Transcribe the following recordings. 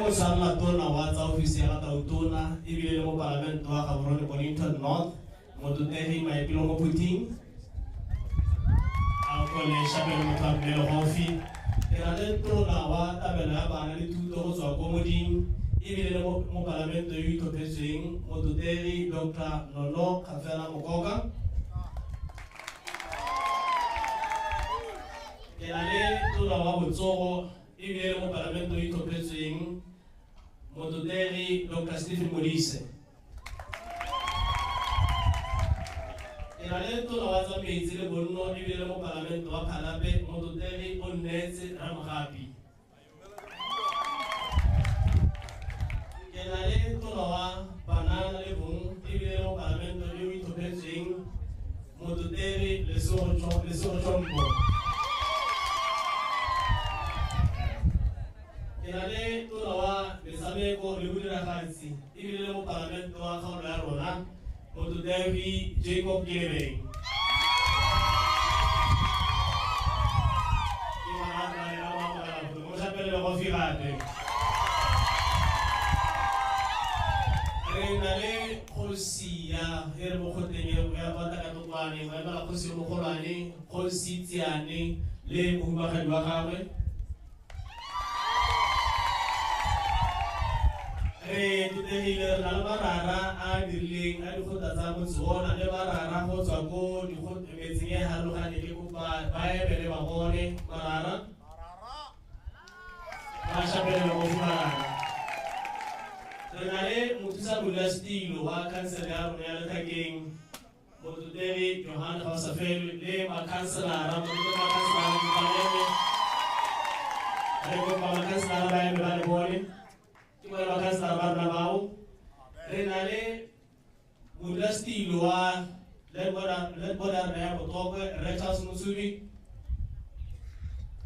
Motshwarela Tona wa tsa Ofisi ya ga Tautona ebile le Mopalamente wa Gaborone Bonnington North, Motlotlegi Maipelo Mophuting. A ko le shapele motho wa mme legofi. Ke na le Tona wa Tabelo ya Bana le Thuto go tswa ko Moding ebile le Mopalamente yo itlhophetsweng, Motlotlegi Doctor Nono Kgafela Mokoka. Ke na le Tona wa Botsogo ebile le Mopalamente yo itlhophetsweng, Motlotlegi Doctor Stephen Modise. Ke na le Tona wa tsa Metsi le Bonno ebile le Mopalamente wa Phalape, Motlotlegi Onneetse Ramogapi. Ke na le Tona wa Banana le Bong ebile le Mopalamente yo o itlhophetsweng, Motlotlegi Lesego Chombo. Ke na le Tona wa Metshameko le Bodiragatsi ebile le Mopalamente wa kgaolo ya rona, Motlotlegi Jacob Kelebeng. Ke maatla le a amogela gore mo shapele go gape. Re na le kgosi ya e re mo kgotleng ya kwa Takatokwane, go emela kgosi yo mogolwane, Kgosi Tsiane le mohumagadi wa gagwe. Re tlotlegile re na le marara a a dirileng a dikgotla tsa motse ona le marara go tswa ko metseng e harologaneng, ke kopa ba emele ba bone marara ba shapelele go marara. Re na le mothusa modulasetilo wa khansele ya rona ya Letlhakeng, Motlotlegi Johan Gaosafelwe le makhanselara, motlotlegi makhanselara kopa le eme. Re kopa makhanselara ba eme ba le bone. Ke bone makhanselara ba rona bao. Re na le modulasetilo wa land board ya rona ya Botokwe, Rre Charles Motsubi.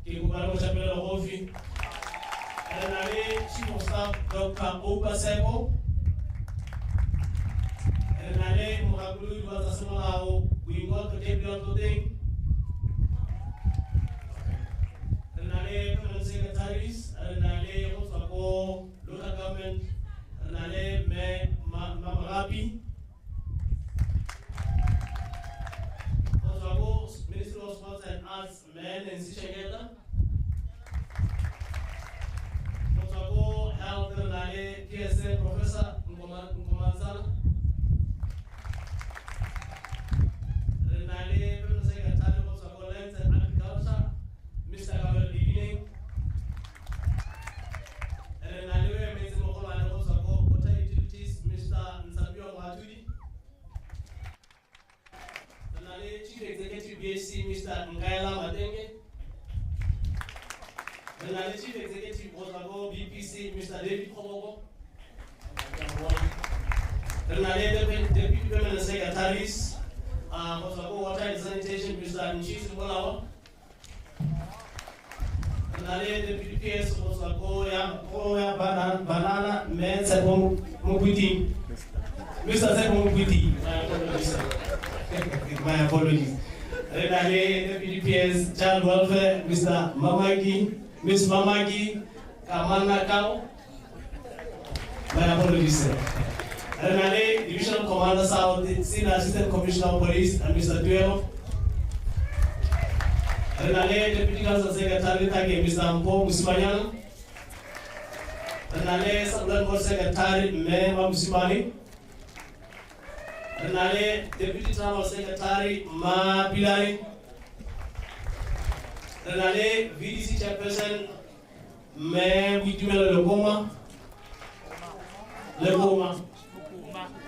Ke kopa le mo shapele legofi. Re na le Chief of Staff Dr. Oupa Seko. Re na le mogakolodi wa tsa semolao Boingotlo Gabriel Toteng. Re na le permanent secretaries, re na le go tswa ko local government, re na le Mme Mamogapi. Go tswa ko Ministry of Sports and Arts, Mme Nancy Sheketa. Go tswa ko Health re na le PSA Professor Nkomansana. Re na le Permanent Secretary go tswa ko Lands and Agriculture, Mr. Kabelo Dibineng. Re na le o emetse mogolwane go tswa ko Water Utilities, Mr. Ntsapio Moathudi. Re na le Chief Executive BHC, Mr. Nkaela Matenge. Re na le Chief Executive go tswa ko BPC, Mr. David Kgoboko. Re na le Deputy Permanent Secretaries go tswa ko Water and Sanitation, Mr. Nchisi Molawa. Re na le Deputy PS go tswa ko ya Banana, Mme Tshepo Mophuting. Mr. Tshepo Mophuting, my apologies. My apologies. Re na le Deputy PS Child Welfare, Mr. Mamaki, Miss Mamaki Kamana Kao. My apologies, sir. Re na le Divisional Commander South, Senior Assistant Commissioner of Police, and Mr. Tuelo. Re na le Deputy Council Secretary Take, Mr. Mpho Mosimanyana. Re na le Land Board Secretary Mme Mamosimane. Re na le Deputy Tribal Secretary Mma Pilane. Re na le VDC Chairperson Mme Boitumelo Lekoma. Lekoma.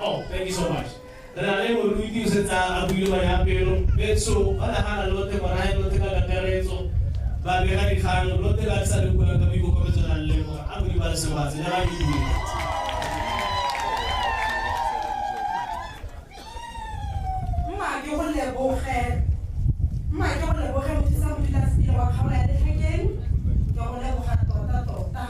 Oh, thank you so much. Re na le moruti o setse a buile manyapelo. Betso ba nagana lotlhe morahe lotlhe ka kakaretso. Ba bega dikgang lotlhe ba sa le bua ka boikokobetso nang le gore a Modimo a le sebatse le ga ke bue. Mma ke go leboge, mma ke go leboge mothusa modulasetilo wa kgaolo ya Letlhakeng, ke go leboga tota tota.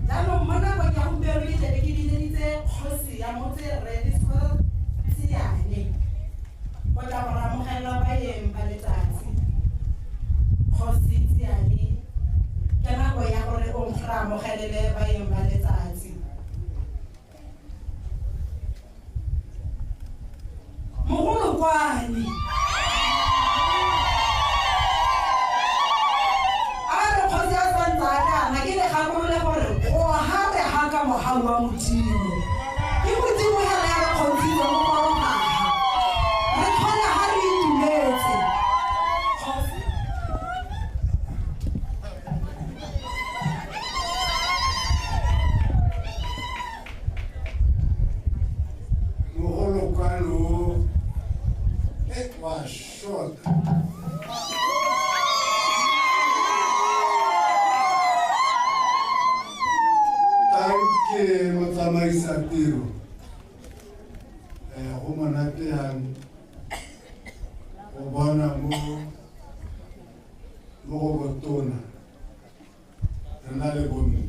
Jaanong mo nakong ya gompieno ke tlebe ke bileditse kgosi ya motse Rre Disco Tsiane go tla go ramogela baeng ba letsatsi. Kgosi Tsiane, ke nako ya gore o re amogelele baeng ba letsatsi. Mogolokwane a re kgosi a santse a kana ke le gakolole gore go ha re ha ka mogau wa Modimo. Ke Modimo hela ya re kgontshitse go goroga. Re tlhola ha re itumetse. Kgosi. Mogolokwane o e wa shota. Tanke motsamaisa tiro. Go monate yang go bona mo go botona re na le bomme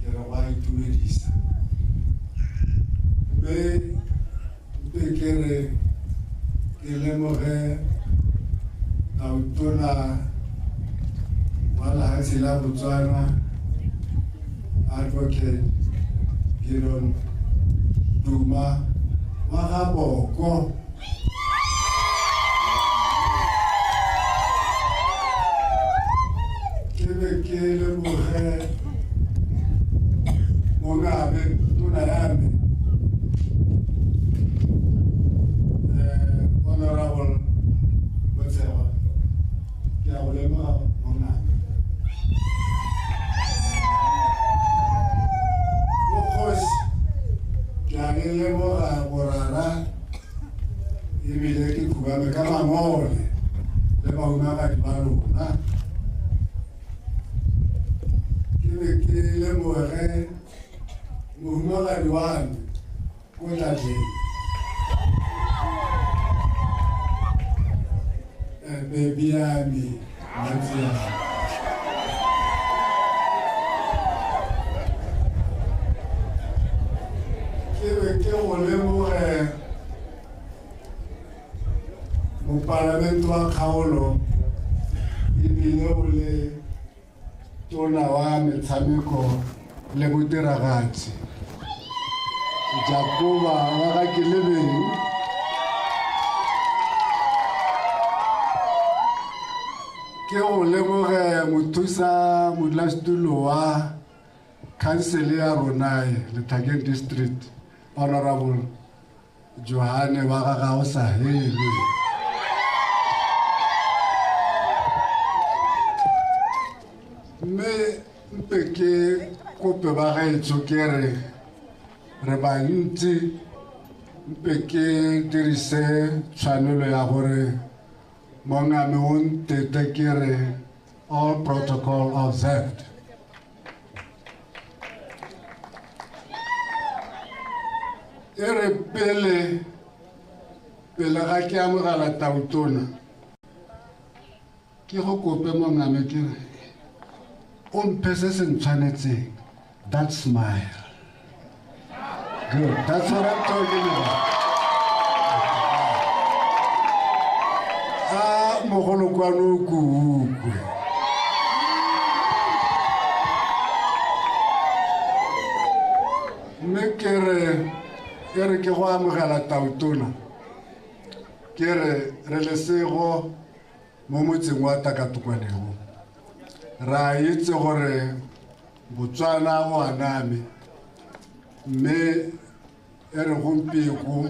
ke re ba itumedisa. Mme mpe ke re ke lemoge tautona wa lehatshe la Botswana Advocate Gideon Duma wa ga Boko. Ke be ke leboge mongabe tona ya me Honorable Motshegwa, ke a go lemoga mongabe. Bokgosi ke a le leboga borara ebile ke khubame ka mangole le bahumagadi ba lona. Ke be ke lemoge mohumagadi wa me ko tlatleng baby ya me Matsia. Ke be ke go leboge mopalamente wa kgaolo ebile o le tona wa metshameko le botiragatsi Jakoba wa ga Kelebeng. Ke go leboge mothusa modulasetulo wa khansele ya rona Letlhakeng District Honorable Johane wa ga Gaosahelwe. Mme mpe ke kope ba gaetsho ke re re bantsi mpe ke dirise tshwanelo ya gore mongame o ntete ke re all protocol observed. E re pele ga ke amogela tautona ke go kope mongame ke re o mphe se se ntshwanetseng, that smile. Good, that's what I'm talking about. A mogolokwane o ko ukwe. Mme ke re e re ke go amogela tautona ke re re lesego mo motseng wa Takatokwaneng. Ra itse gore Botswana o aname mme e re gompieko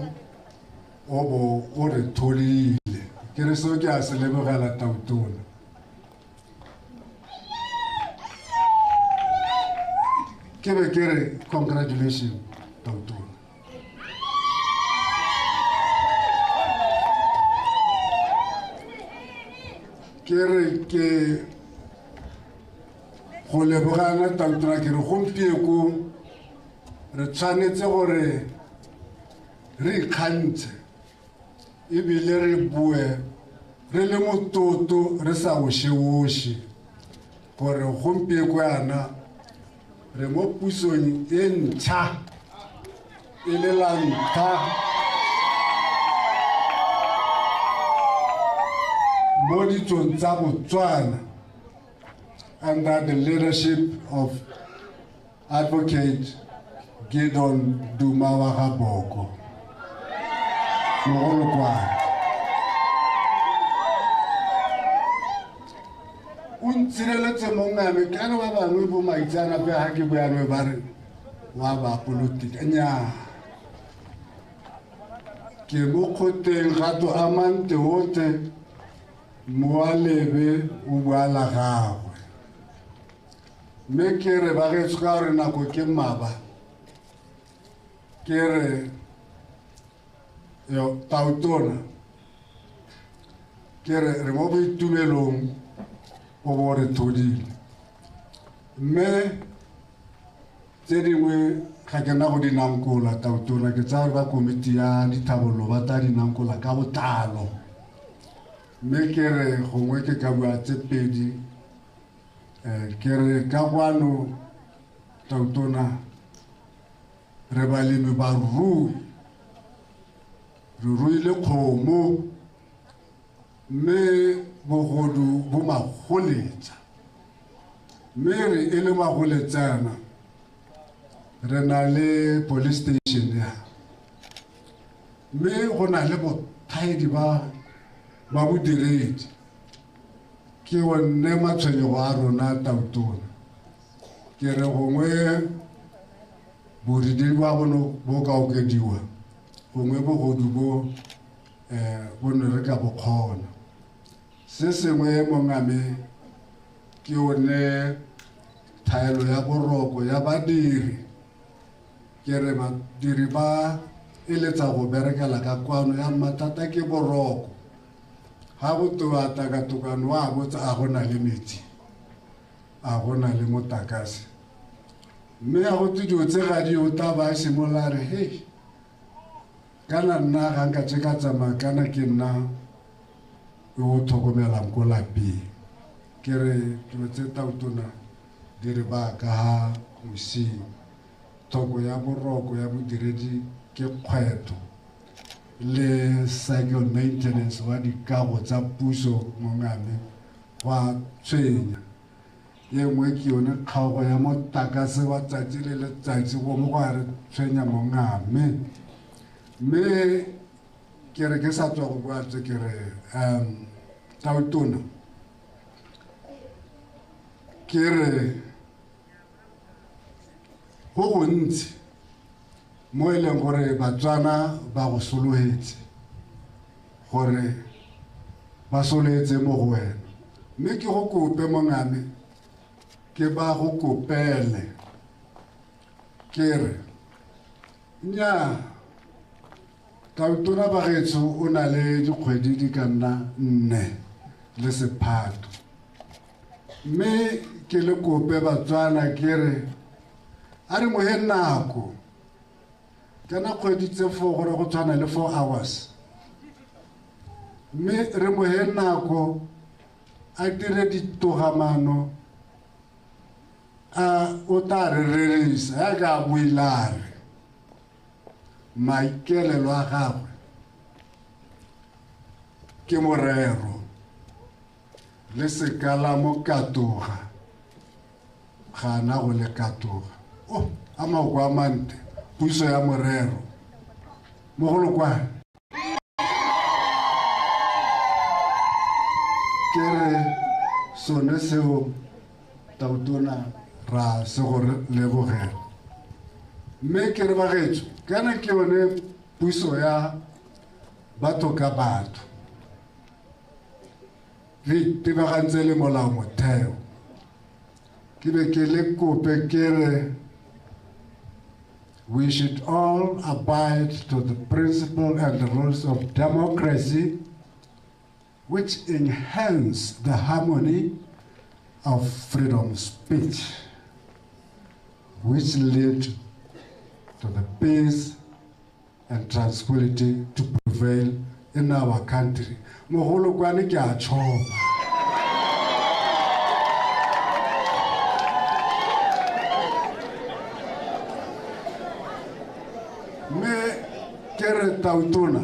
o bo o re tholile. Ke re seo ke a se lebogela tautona. Ke be ke re congratulations tautona. Ke re ke go lebogana tautona ke re gompieko re tshwanetse gore re ikgantshe ebile re bue re le mototo re sa ošeoše gore gompieko yana re mo pusong e ntšha e le la ntlha mo ditsong tsa Botswana. under the leadership of Advocate Gideon Duma wa ga Boko. Mogolokwane. O ntshireletse mongame kana ba bangwe bo maitsanape ga ke buanwe ba re wa ba politika. Nnyaa, ke mo kgoteng ga to amante ote moalebe o bua la gagwe. Mme ke re bagaetsho ka gore nako ke mmaba, ke re yo tautona, ke re re mo boitumelong o bo re thodile. Mme tse dingwe ga ke na go di nankola tautona, ke tsaya gore ba komiti ya dithabollo ba tla di nankola ka botlalo. Mme ke re gongwe ke ka bua tse pedi, ke re ka kwano tautona re balemi ba rui, re ruile kgomo mme bogodu bo magoletsa, mme re e le magoletsana re na le police station ya, mme go na le bothaedi ba bodiredi. Ke one matshwenyego a rona tautona. Ke re gongwe bodiredi ba bono bo ka okediwa, gongwe bogodu bo bo ne re ka bo kgona. Se sengwe mongame ke one thaelo ya boroko ya badiri. Ke re badiri ba eletsa go berekela ka kwano ya mathata ke boroko. Ga go toa takatokano wa botsa a go na le metsi, a go na le motakase. Mme a go tse dilo tse ga di o tla ba simolola re hei, kana nna ga nka tse ka tsamaya kana ke nna yo o tlhokomelang ko lapeng. Ke re dilo tse tautona di re ba ka ga mosing. Thoko ya boroko ya bodiredi ke kgwetho le cycle maintenance wa dikago tsa puso mongame go a tshwenya. Ye nngwe ke yone kgaogo ya motakase wa tsatsi le letsatsi go mo go a re tshwenya mongame. Mme ke re ke sa tswa go bua tse ke re tautona, ke re go gontsi mo e leng gore Batswana ba go sologetse gore ba sologetse mo go wena. Mme ke go kope mongame, ke ba go kopele ke re nnyaa, tautona bagaetsho o na le dikgwedi di ka nna 4 le sephato. Mme ke le kope Batswana ke re a re mohe nako, kana kgwedi tse 4 gore go tshwana le 4 hours. Mme re mohe nako a dire ditogamano, a o tla re rerisa yaka a buile a re maikelelo a gagwe ke morero, le seka la mo katoga, ga ana go le katoga. Oh, a maoko a mante, puso ya morero. Mogolokwane, ke re sone seo tautona ra se go lebogela. Mme ke re bagaetsho, kana ke yone puso ya batho ka batho, re itebagantse le molao motheo. Ke be ke le kope ke re we should all abide to the principle and the rules of democracy, which enhance the harmony of freedom of speech, which lead to the peace and tranquility to prevail in our country. Mogolokwane ke a tšhoba. Mme ke re tautona,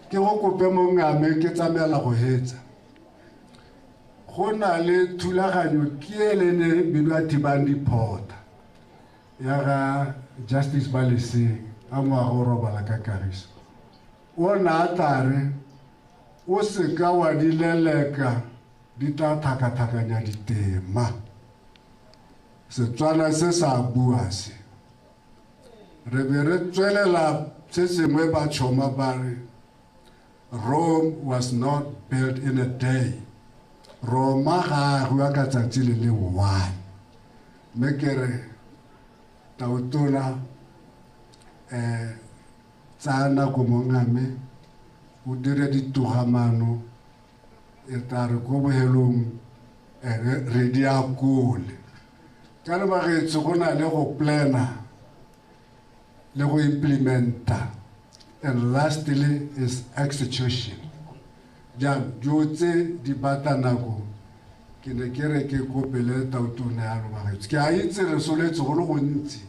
ke go kope mongame ke tsamaela go hetsa. Go na le thulaganyo ke e le ne bidiwa Thibang Diphota ya ga Justice Baleseng a ngwaga o robala ka kagiso. O ne a tla re o seka wa di leleka di tla tlhakatlhakanya ditema. Setswana se sa bua se. Re be re tswelela se sengwe ba tšhoma ba re Rome was not built in a day. Roma ga agiwa ka tsatsi le le one. Mme ke re Tautona tsaya nako mongame o dire ditogamano e tla re ko bohelong re di akole. Ka lebaketso go na le go plana le go implementa, and lastly is execution. Jaanong dilo tse di batla nako. Ke ne ke re ke kopele Tautona ya lobaketso. Ke a itse re soletse go le gontsi,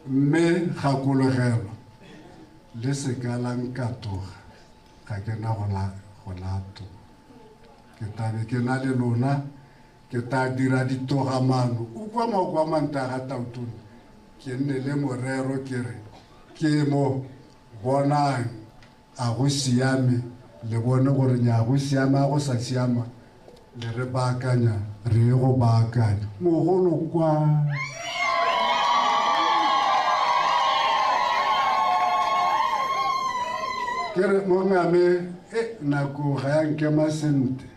mme gakologelwa le seka la nkatoga, ga ke na go latoga. Ke tlabe ke na le lona, ke tla dira ditogamano. Utlwa maoko a mantla ga Tautona, ke nne le morero ke re ke mo bonang a go siame, le bone gore nya go siame a go sa siama, le re baakanya, re ye go baakanya. Mogolo kwa. Ke re mongame e nako ga ya nkema sentle.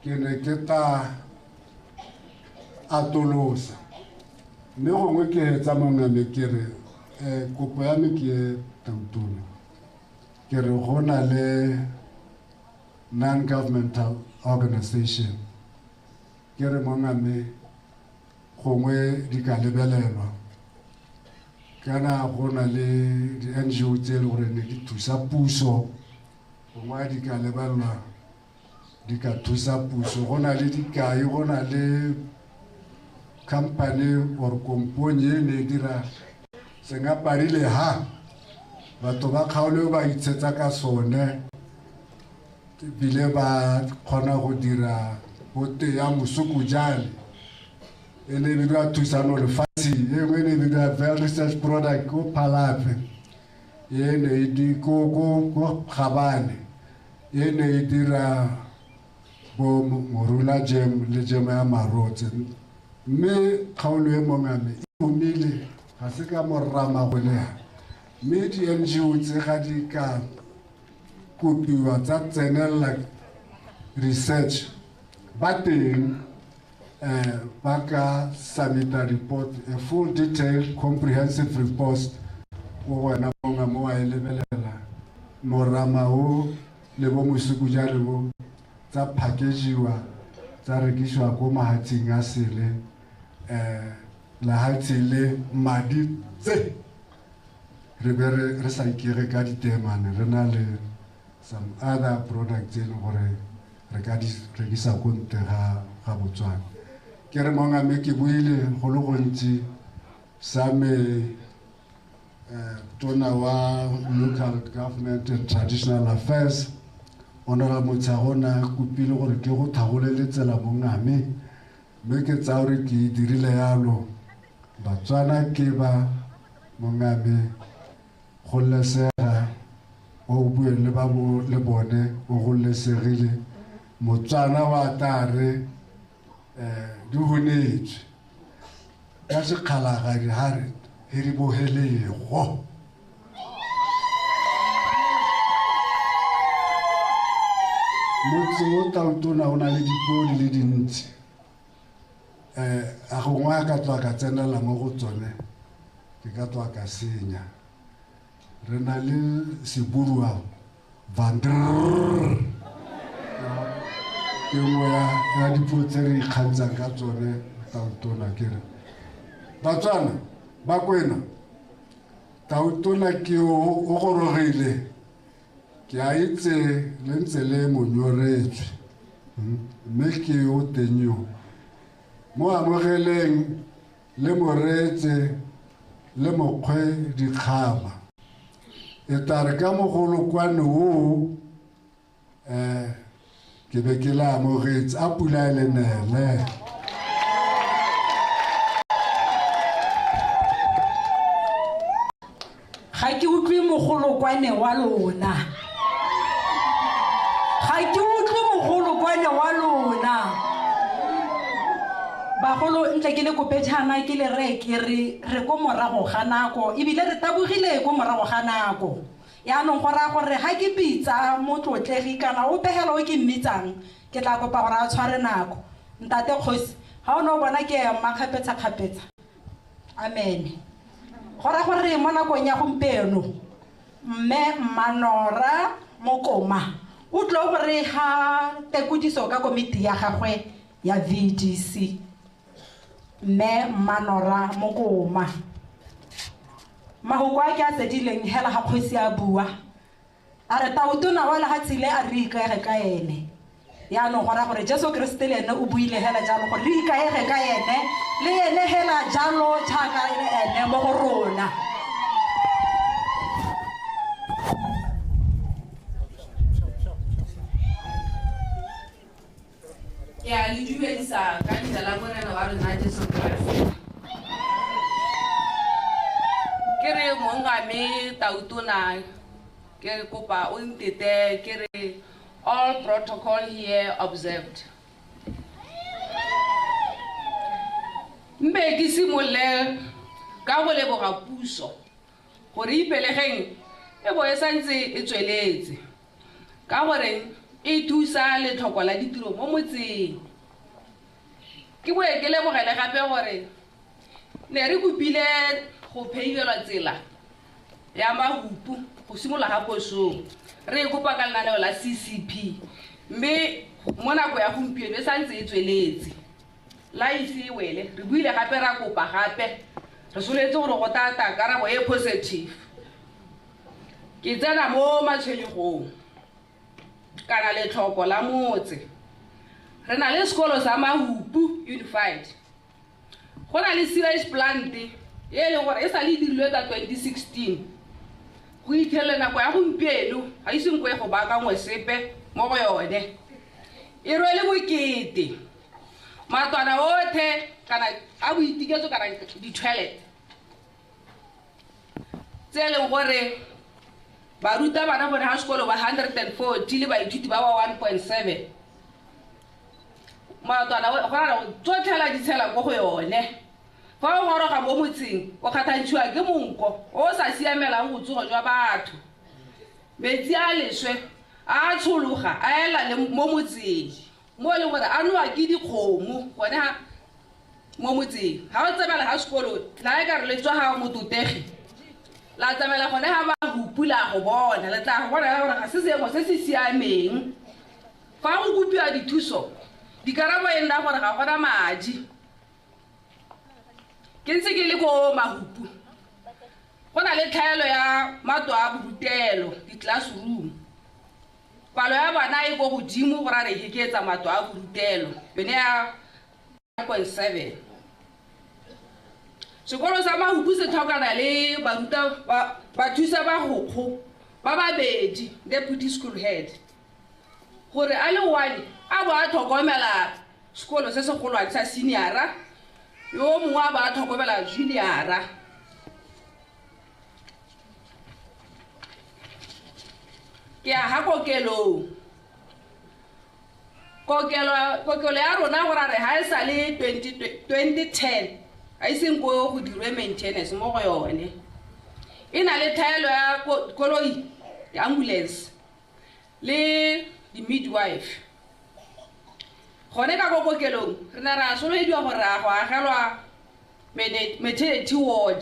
Ke ne ke tla atolosa. Mme gongwe ke hetsa mongame ke re kopo ya me ke e Tautona. Ke re go na le non-governmental organization. Ke re mongame gongwe di ka lebelelwa. Kana go na le di-NGO tse e le gore ne di thusa puso, gongwe di ka lebelelwa, di ka thusa puso. Go na le dikai, go na le company or kompone e ne e dira sengaparile ha batho ba kgaolo ba itshetsa ka sone, ebile ba kgona go dira bote ya mosukujane e ne e bidiwa Thusano Lefatshe, e nngwe e ne e bidiwa Vel Research Product ko Phalape, e ne e di ko Gabane, e ne e dira bo morula jam le jam ya marotse. Mme kgaolo e mongame e humile, ga se ka morramagolea. Mme di-NGO tse ga di ka kopiwa tsa tsenelela research, ba teng ba ka submit a report, a full detailed comprehensive report ko wena mongame wa e lebelela. Morama o le bo mosukujane bo tsa package-iwa tsa rekisiwa ko mahatsheng a sele, lehatshe le madi tse re be re sa ikege ka ditemane, re na le some other products tse e leng gore re ka di rekisa ko ntle ga Botswana. Ke re mongame ke buile go le gontsi sa me tona wa local government and traditional affairs Honorable Motshegona kopile gore ke go tlhagolele tsela mongame, mme ke tsaya gore ke e dirile yalo. Batswana ke ba mongame gololesega, o bue le ba le bone o gololesegile. Motswana wa tare di honetswe ka sekgalagadi ha re heribohelego. Motse o Tautona o na le dipuo di le dintsi, a gongwe a ka tswa ka tsenela mo go tsone, ke ka tswa ka senya. Re na le Seburua Vandrrr, ke nngwe ya dipuo tse re ikgantshang ka tsone Tautona. Ke re Batswana ba Kwena, Tautona ke o gorogile, ke a itse le ntse le mo nyoretswe, mme ke o teng yo. Mo amogeleng le moretse le mokgwe dikgaba. E tla re ka mogolo kwane oo, Ke be ke le amogetse a pula e le nele. Ga ke utlwe mogolokwane wa lona. Ga ke utlwe mogolokwane wa lona. Bagolo ntle ke le kope jaana ke le re ke re re ko morago ga nako ebile re tabogile ko morago ga nako. Yaanong go raya gore ga ke bitsa motlotlegi kana ope hela o ke mmitsang ke tla kopa gore a tshware nako. Ntate kgosi ga o ne o bona ke ema kgapetsa-kgapetsa. Amen. Go raya gore mo nakong ya gompieno mme Mmanora Mokoma o tlo go re ga tekodiso ka komiti ya gagwe ya VDC. Mme Mmanora Mokoma. Mahoko a ke a tsedileng hela ga kgosi a bua. A re tautona wa lehatshe le a re ikaege ka ene. Yaanong go raya gore Jesu Kriste le ene o buile hela jalo gore re ikaege ka ene le ene hela jalo jaaka e le ene mo go rona. Ke a le dumedisa ka leina la Morena wa rona Jesu Kriste. Ke re mongame tautona ke kopa o ntete ke re all protocol here observed. Mbe ke simolole ka go leboga puso gore Ipelegeng e bo e santse e tsweletse ka gore e thusa letlhoko la ditiro mo motseng. Ke boe ke lebogele gape gore ne re kopile go pheibelwa tsela ya Mahupu go simolola ga posong re e kopa ka lenaneo la CCP mme mo nako ya gompieno e santse e tsweletse. La ise e wele re buile gape ra kopa gape re soletse gore go tata karabo e positive. Ke tsena mo matshwenyegong kana letlhoko la motse. Re na le sekolo sa Mahupu Unified. Go na le sewage plant e leng gore e sa le dirilwe ka 2016. Go itlhele nako ya gompieno ga ise nko e go baakangwe sepe mo go yone. E rwele bokete matlwana otlhe kana a boitiketso kana di-toilet tse e leng gore barutabana bone ga sekolo ba 140 le baithuti ba ba 1.7. Matlwana go ra tsotlhela di tshela ko go yone. Fa o goroga mo motseng o kgathantshiwa ke monko o sa siamelang botsogo jwa batho. Metsi a leswe a tshologa a ela le mo motseng mo e leng gore a nowa ke dikgomo gone ha mo motseng. Ha o tsamela ga sekolo la e ka re le tswa ga mototegi la tsamela gone ga Mahupu la go bona le tla go bona gore ga se seemo se se siameng. Fa go kopiwa dithuso dikarabo e nna gore ga gona madi. Ke ntse ke le ko Mahupu go na le tlhaelo ya matlo a borutelo di-classroom. Palo ya bana e ko godimo go ra re heketsa matlo a borutelo yone ya 1.7. Sekolo sa Mahupu se tlhokana le baruta bathusa bagokgo ba babedi deputy school head gore a le one a bo a tlhokomela sekolo se segolwane sa seniora yo mongwe a ba a tlhokomela juniora. Ke ya ga kokelong. Kokelo ya rona go ra re ga e sa le 2010 ga iseng ko go dirwe maintenance mo go yone. E na le tlhaelo ya koloi ya ambulance le di-midwife. Gone ka ko kokelong re ne ra solofediwa gore ra go agelwa maternity ward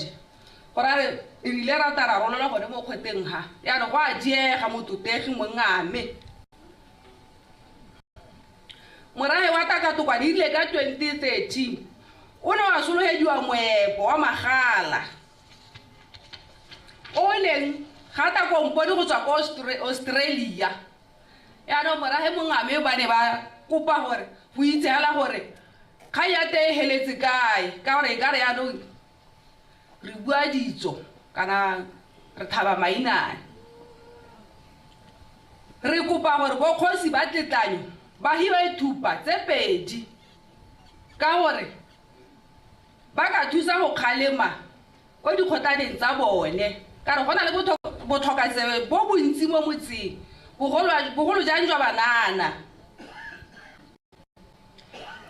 gore a re ile ra ta ra rolelwa gone mo kgweteng ga yaanong go a diega mototegi mongame. Morahe wa Takatokwane ile ka 2013 o ne wa solofediwa moepo wa magala o leng gata kompone go tswa ko Australia. Yaanong morahe mongame ba ne ba kopa gore go itsegela gore kgang ya teng e heletse kae ka gore e ka re yaanong re bua ditso kana re thaba mainane. Re kopa gore bokgosi ba tetlanyo Ba hiwe thupa tse pedi ka gore ba ka thusa go kgalema ko dikgotlaneng tsa bone ka re go na le botlhokatsebe bo bontsi mo motseng, bogolo jang jwa banana.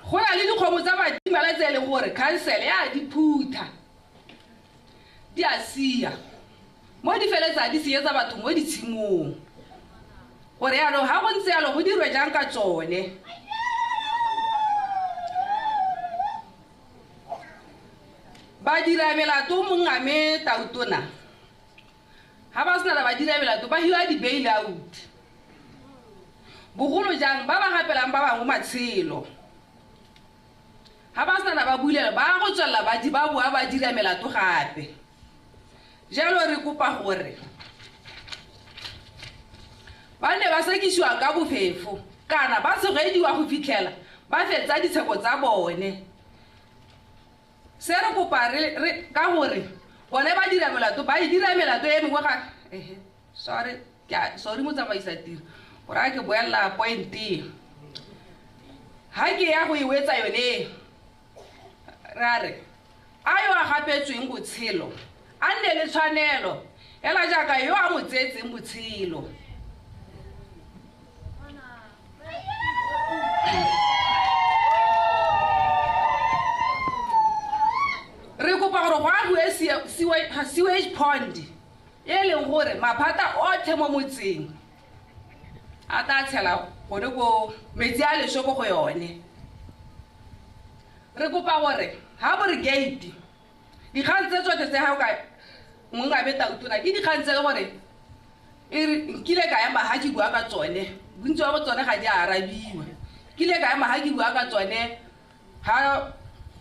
Go na le dikgomo tsa badimela tse e leng gore khansele ya di phutha, di a sia mo di feletsa di senyetsa batho mo ditshimong. Gore yaanong ga go ntse yalo go dirwe jang ka tsone? Ba dira melato mongame tautona, ga ba sena ba dira melato ba hiwa di-bail out, bogolo jang ba ba gapelang ba bangwe matshelo. Ga ba sena ba bulela ba go tswelela ba boa ba dira melato gape. Jalo re kopa gore ba ne ba sekisiwa ka bofefo kana ba segediwa go fitlhela ba fetsa ditsheko tsa bone. Se re kopa re ka gore bone ba dira melato, ba e dira melato e mengwe ga sorry, sorry motsamaisa tiro gore a ke boelela point e. Ga ke ya go e wetsa yone, ra re a yo a gapetsweng botshelo a nne le tshwanelo hela jaaka yo a mo tseetseng botshelo. Re kopa gore go agiwe sewage pond e leng gore maphata otlhe mo motseng a tla tshela gone ko metsi a leswe ko go yone. Re kopa gore ga brigade dikgang tse tsotlhe tse ga o ka mongwe tautona ke dikgang tse le gore e nkile ka ema ga ke bua ka tsone, bontsi ba tsone ga di a arabiwa. Nkile ka ema ga ke bua ka tsone ga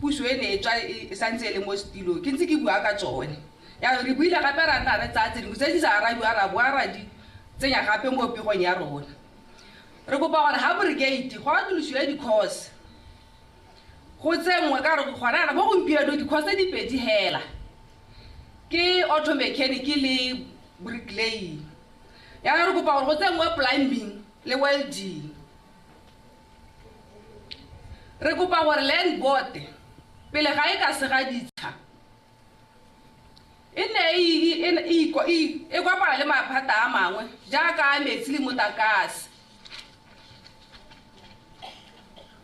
puso e ne e tswa e santse e le mo setilong, ke ntse ke bua ka tsone. Yaanong re buile gape ra nna re tsaya tse dingwe tse di sa arabiwa ra boa ra di tsenya gape mo pegong ya rona. Re kopa gore ga brigade go atolosiwe di-course go tsenngwe ka gore gona yana mo gompieno di-course tse di pedi hela ke auto mechanic le bricklaying. Yaanong re kopa gore go tsenngwe plumbing le welding. Re kopa gore land board pele ga e ka sega ditsha e nne e kopana le maphata a mangwe jaaka a metsi le motlakase,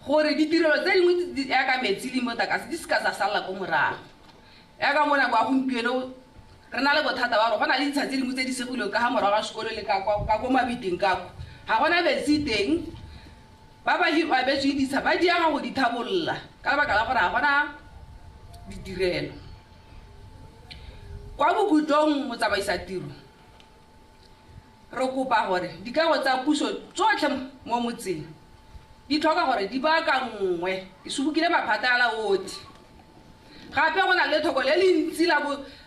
gore ditirelo tse dingwe jaaka metsi le motlakase di seka tsa salla ko morago. Jaaka mo nako ya gompieno re na le bothata ba gore go na le ditsha tse dingwe tse di segilweng ka ga morago ga sekolo le ka ko mabiteng ka kwa ga gona metsi teng. Ba ba abetsweng ditsha ba diega go di thabolola ka lebaka la gore ga gona ditirelo. Kwa bokhutlong motsamaisa tiro re kopa gore dikago tsa puso tsotlhe mo motseng di tlhoka gore di baakanngwe, ke sobokile maphata a la otlhe. Gape go na le lethoko le le ntsi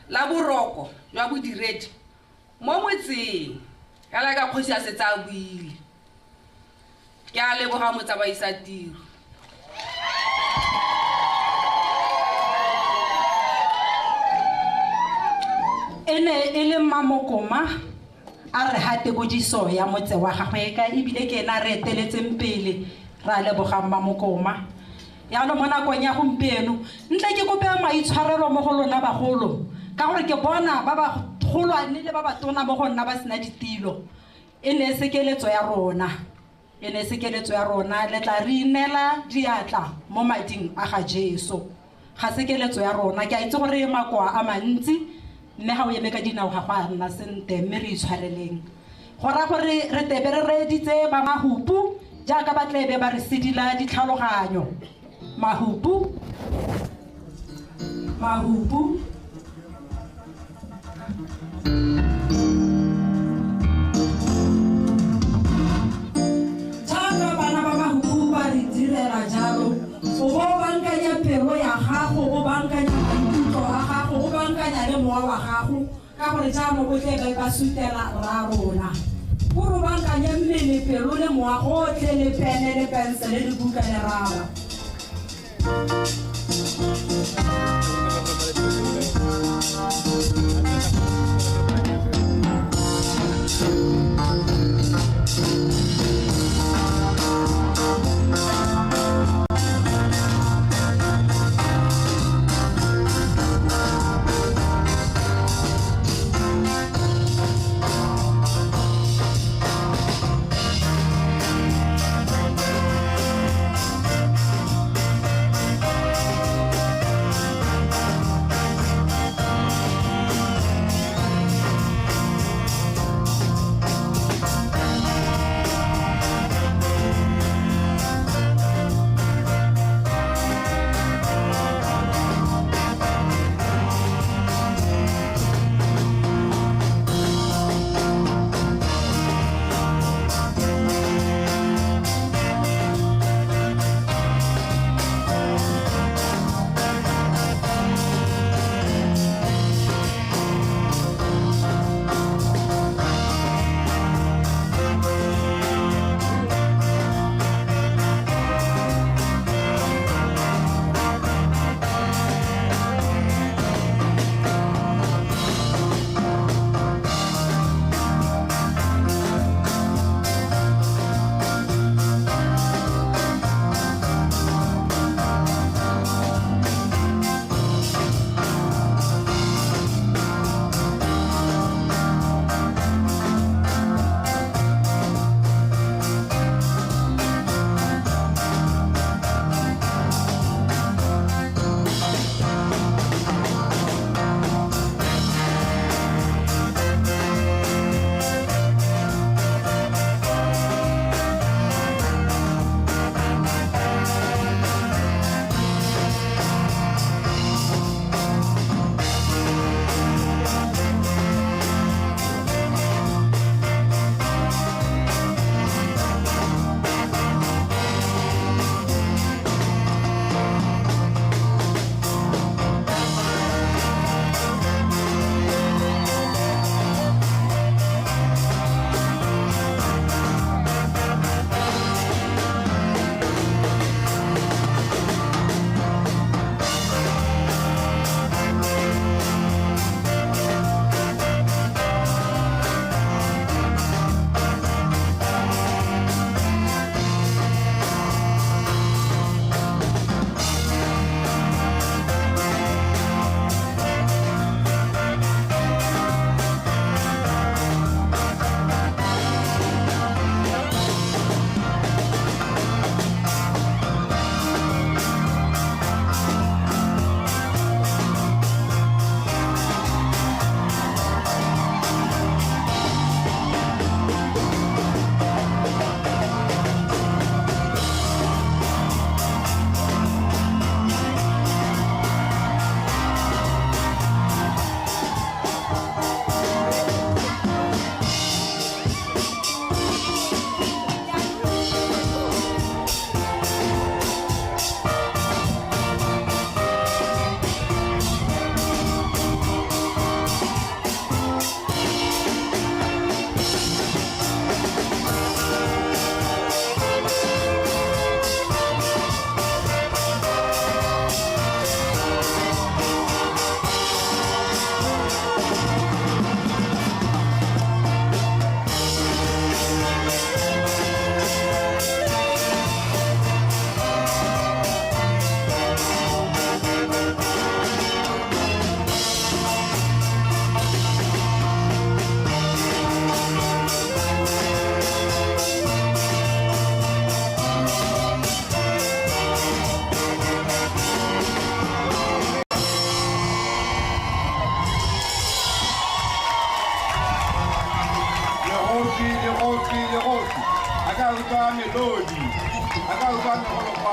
la boroko jwa bodiredi mo motseng hela ka kgosi a setse a buile. Ke a leboga motsamaisa tiro. E ne e le Mmamokoma a re ga tekodiso ya motse wa gagwe ka ebile ke ena re eteletseng pele, ra leboga Mmamokoma. Yaanong mo nakong ya gompieno ntle ke kope maitshwarelo mo go lona bagolo ka gore ke bona ba ba golwane le ba ba tona mo go nna ba sena ditilo. E ne e se keletso ya rona, e ne e se keletso ya rona. Le tla re inela diatla mo mading a ga Jesu, ga se keletso ya rona. Ke a itse gore makoa a mantsi mme ga o eme ka dinao ga go a nna sentle, mme re itshwareleng. Go raya gore re tebe re reeditse ba mahupu jaaka ba tlebe ba re sedila ditlhaloganyo. Mahupu, mahupu. Jaaka bana ba mahupu ba re direla jalo, o bo bankanya pelo ya gago, o bankanya maikutlo a gago, o bankanya le mowa wa gago ka gore jaanong o tle ba sutela rra rona. O re bankanye mmele, pelo le mowa gotlhe, le pene le pensele le buka le raba.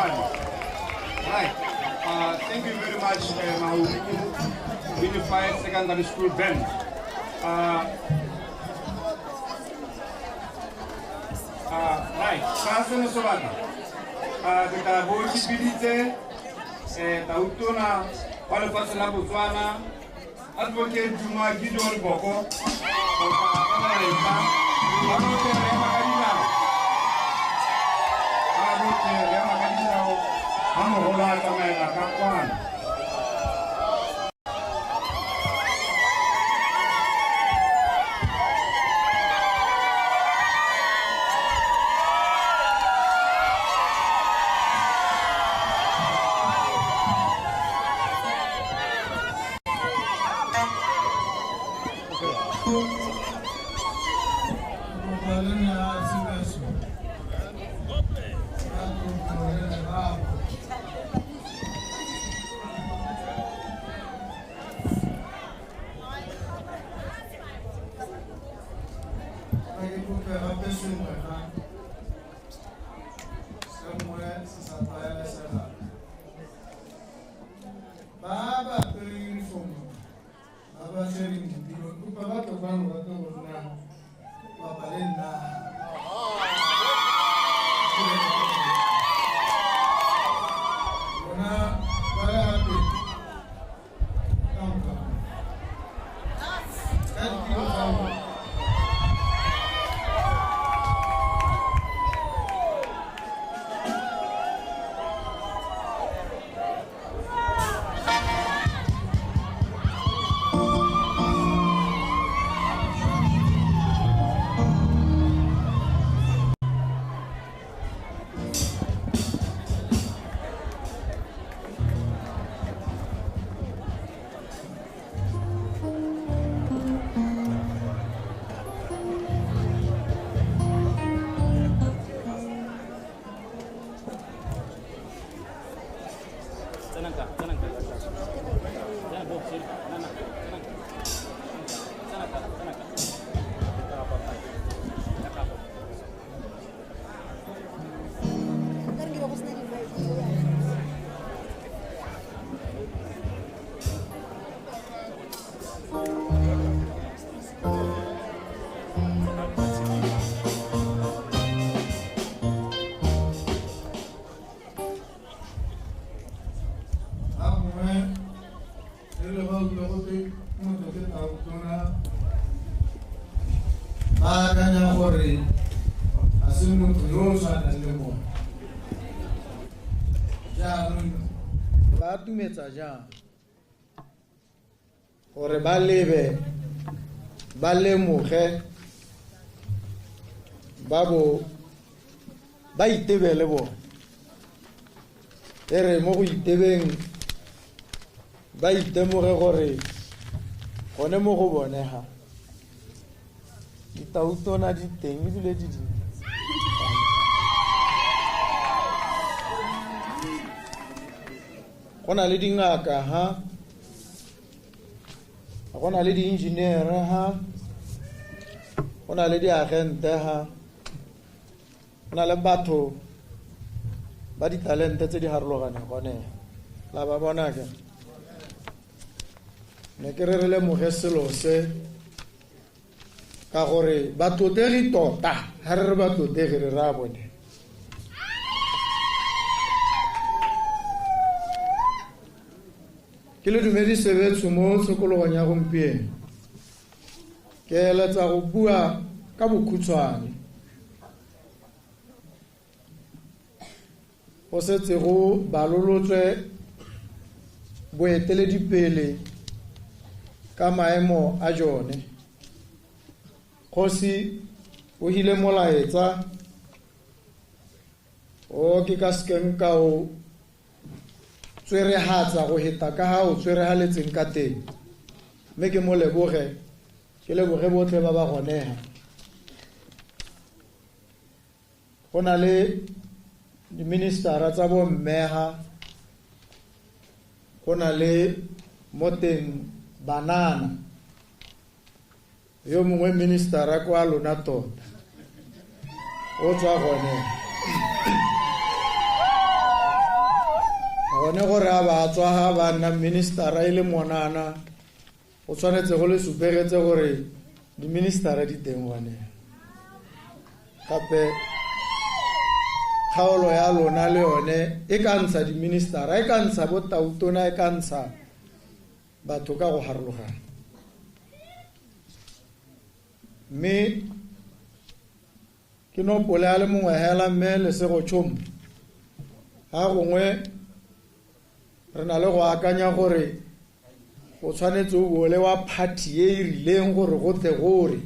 Kwano. Right. Thank you very much, Mahuku Unified Secondary School Band. Right. Ka seno sebaka, ke tla bo ke biditse tautona wa lefatshe la Botswana, Advocate Duma Gideon Boko, go tla ka molaetsa. Ba botlhe re ema ka dinao. Ba botlhe re ema ka dinao, ha mogolo a tsamaela ka kwano. Ba akanya gore ga se motho yo o tshwanang le bone. Jaanong ba atumetsa jang gore ba lebe, ba lemoge, ba bo ba itebele bone. E re mo go itebeng ba itemoge gore gone mo go bone ga ditautona di teng ebile di dintsi. Go na le dingaka ha, go na le di-engineer ha, go na le diagente ha, go na le batho ba ditalente tse di harologaneng gone. La ba bona ke? Ne ke re re lemoge selo se ka gore batlotlegi tota, ha re re batlotlegi re raya bone. Ke le dumedise betsho mo tshokologong ya gompieno. Ke eletsa go bua ka bokhutshwane. Go setse go balolotswe boeteledipele ka maemo a jone. Kgosi o hile molaetsa o ke ka sekeng ka o tswerehatsa go heta ka ha o tswerehaletseng ka teng. Mme ke mo leboge, ke leboge botlhe ba ba gonega. Go na le diministara tsa bo mmeha, go na le mo teng banana, yo mongwe ministera kwa lona tota o tswa gone. Gone gore a ba tswa ga ba nna ministera e le monana, o tshwanetse go le supegetse gore di-ministera di teng gone. Gape kgaolo ya lona le yone e ka ntsha di-ministera, e ka ntsha bo tautona, e ka ntsha batho ka go harologana. Mme ke nopole a le mongwe hela mme Lesego Chombo, ga gongwe re na le go akanya gore o tshwanetse o bo le wa party e e rileng gore go tle gore.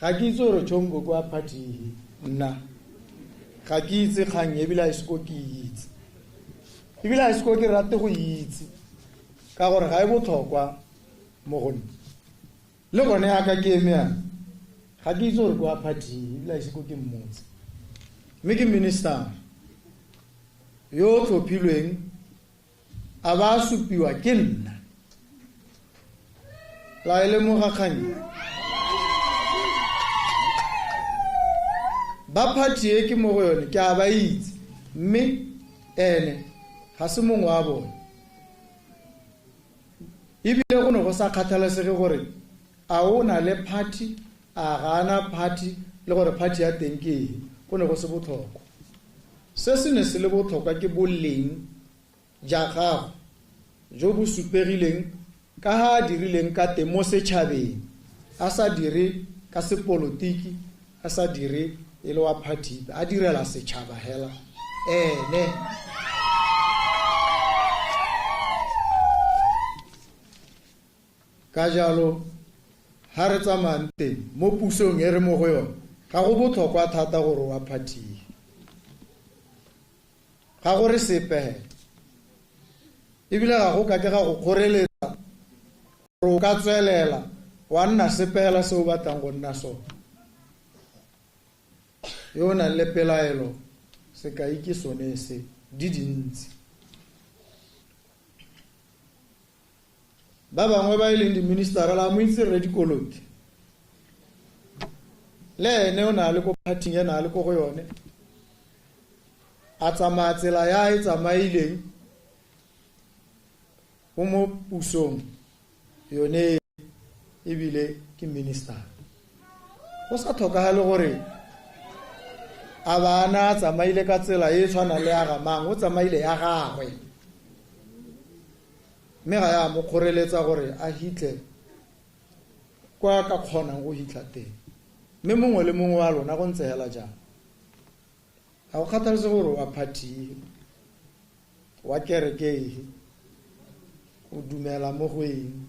Ga ke itse gore Chombo ke wa party efe, nna ga ke itse kgang ebile ga ise ko ke e itse, ebile ga ise ko ke rate go e itse ka gore ga e botlhokwa mo go nna. Le gone yaka ke eme yana, ga ke itse gore ke wa party efe, ebile ga ise ko ke mmotse. Mme ke minister yo o tlhophilweng a ba supiwa ke nna. La e lemoga kgang e? Ba party e ke mo go yone ke a ba itse, mme ene ga se mongwe wa bone. Ebile go ne go sa kgathalesege gore a o na le party, a ga ana party, le gore party ya teng ke eng, go ne go se botlhokwa. Se se ne se le botlhokwa ke boleng ja gago jo bo supegileng ka ha a dirileng ka teng mo setšhabeng, a sa dire ka sepolotiki, a sa dire e le wa party, a direla setšhaba hela ene. Ka jalo ha re tsamayang teng mo pusong e re mo go yone, ga go botlhokwa thata gore wa party, ga gore sepe hela, ebile ga go kake ga go kgoreletsa gore o ka tswelela wa nna sepe hela se o batlang go nna sone. Yo o nang le pelaelo, sekai ke sone se, di dintsi. Ba bangwe ba e leng di-ministera la mo itse Rre Dikoloti, le ene o ne a le ko party-ing e ne a le ko go yone, a tsamaya tsela ya e tsamaileng o mo pusong yone ebile ke minister. Go sa tlhokagale gore a ba na a tsamaile ka tsela e tshwanang le ya ga mang, o tsamaile ya gagwe, mme ga ya mo kgoreletsa gore a hitlhe kwa ka kgonang go hitlha teng. Mme mongwe le mongwe wa lona go ntse hela jang, ga go kgathalesege gore wa party, wa kereke efe, o dumela mo go eng,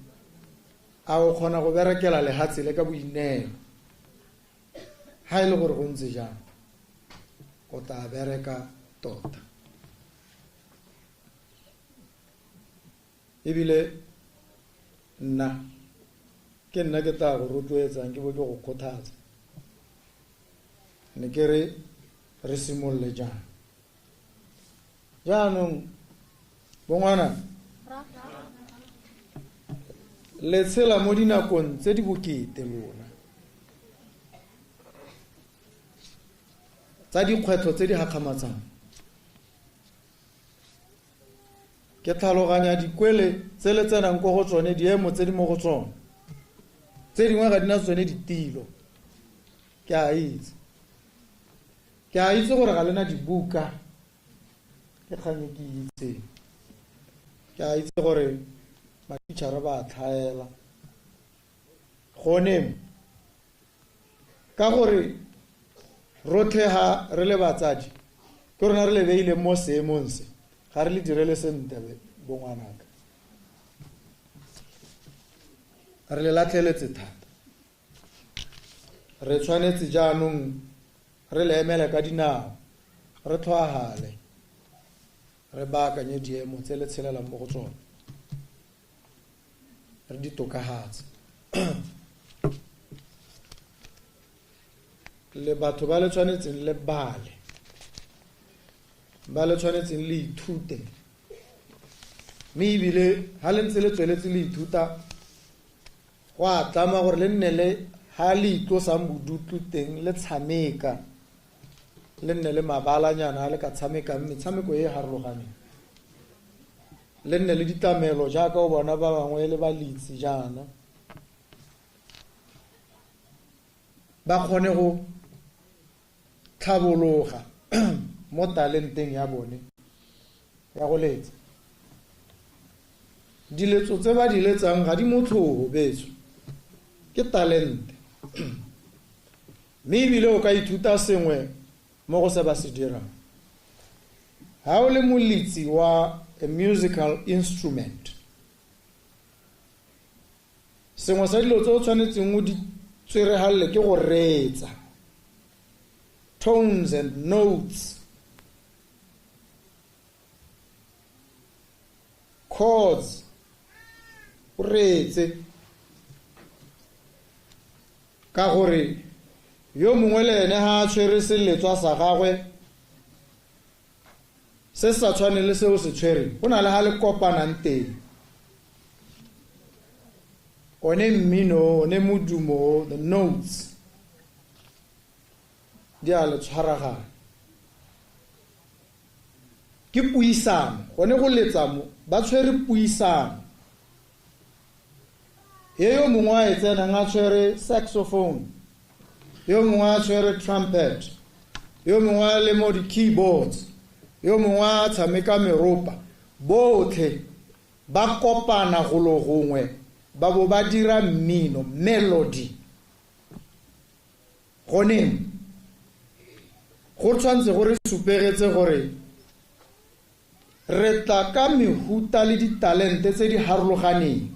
a o kgona go berekela lehatshe le ka boineelo. Ha e le gore go ntse jang, o tla bereka tota. Ebile nna ke nna ke tla go rotloetsang, ke bo ke go kgothatsa. Ne ke re re simolole jang. Jaanong bongwana le tshela mo dinakong tse di bokete lona, tsa dikgwetlho tse di gakgamatsang. Ke tlhaloganya dikwele tse le tsenang ko go tsone, diemo tse di mo go tsone, tse dingwe ga di na tsone ditilo. Ke a itse, ke a itse gore ga lena dibuka, ke kgang e ke itseng. Ke a itse gore matitšhara ba a tlhaela gone mo, ka gore rotlhe ha re le batsadi ke rona re le beileng mo seemong se, ga re le direle sentle bongwanaka, re le latlheletse thata. Re tshwanetse jaanong re le emele ka dinao, re tlhoahale, re baakanye diemo tse le tshelelang mo go tsone, re di tokafatse. Le batho ba le tshwanetseng le bale, ba le tshwanetseng le ithute, mme ebile ha le ntse le tsweletse le ithuta, go a tlama gore le nne le ha le itlosang bodutu teng le tshameka, le nne le mabalanyana a le ka tshamekang metshameko e e harologaneng. Le nne le ditlamelo jaaka o bona ba bangwe le balitsi jaana. Ba kgone go tlhabologa mo talenteng ya bone ya go letsa. Diletso tse ba di letsang ga di motlhoho betso, ke talente. Mme ebile o ka ithuta sengwe mo go se ba se dirang. Ha o le moletsi wa a musical instrument, sengwe sa dilo tse o tshwanetseng o di tsweregalle ke go reetsa tones and notes, chords, o reetse, ka gore yo mongwe le ene ha a tshwere seletswa sa gagwe se sa tshwaneng le seo se tshwereng, go na le ha le kopanang teng. One mmino, one modumo, the notes di a le tshwaragana. Ke puisano, gone go letsa mo, ba tshwere puisano. E yo mongwe a e tsenang a tshwere saxophone, yo mongwe a tshwere trumpet, yo mongwe a le mo di-keyboards, yo mongwe a tshameka meropa, botlhe ba kopana golo gongwe ba bo ba dira mmino, melody. Gone go tshwanetse gore supegetse gore re tla ka mehuta le ditalente tse di harologaneng,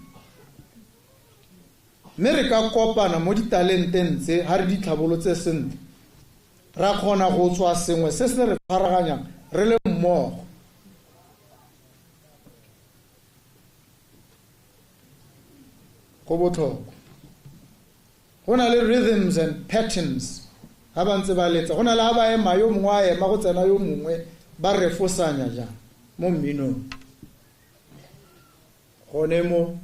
mme re ka kopana mo ditalenteng tse ha re di tlhabolotse sentle, ra kgona go tswa sengwe se se re tshwaraganyang re le mmogo. Go botlhokwa. Go na le rhythms and patterns ha ba ntse ba letsa, go na le ha ba ema yo mongwe a ema go tsena yo mongwe, ba refosanya jang mo mminong. Gone mo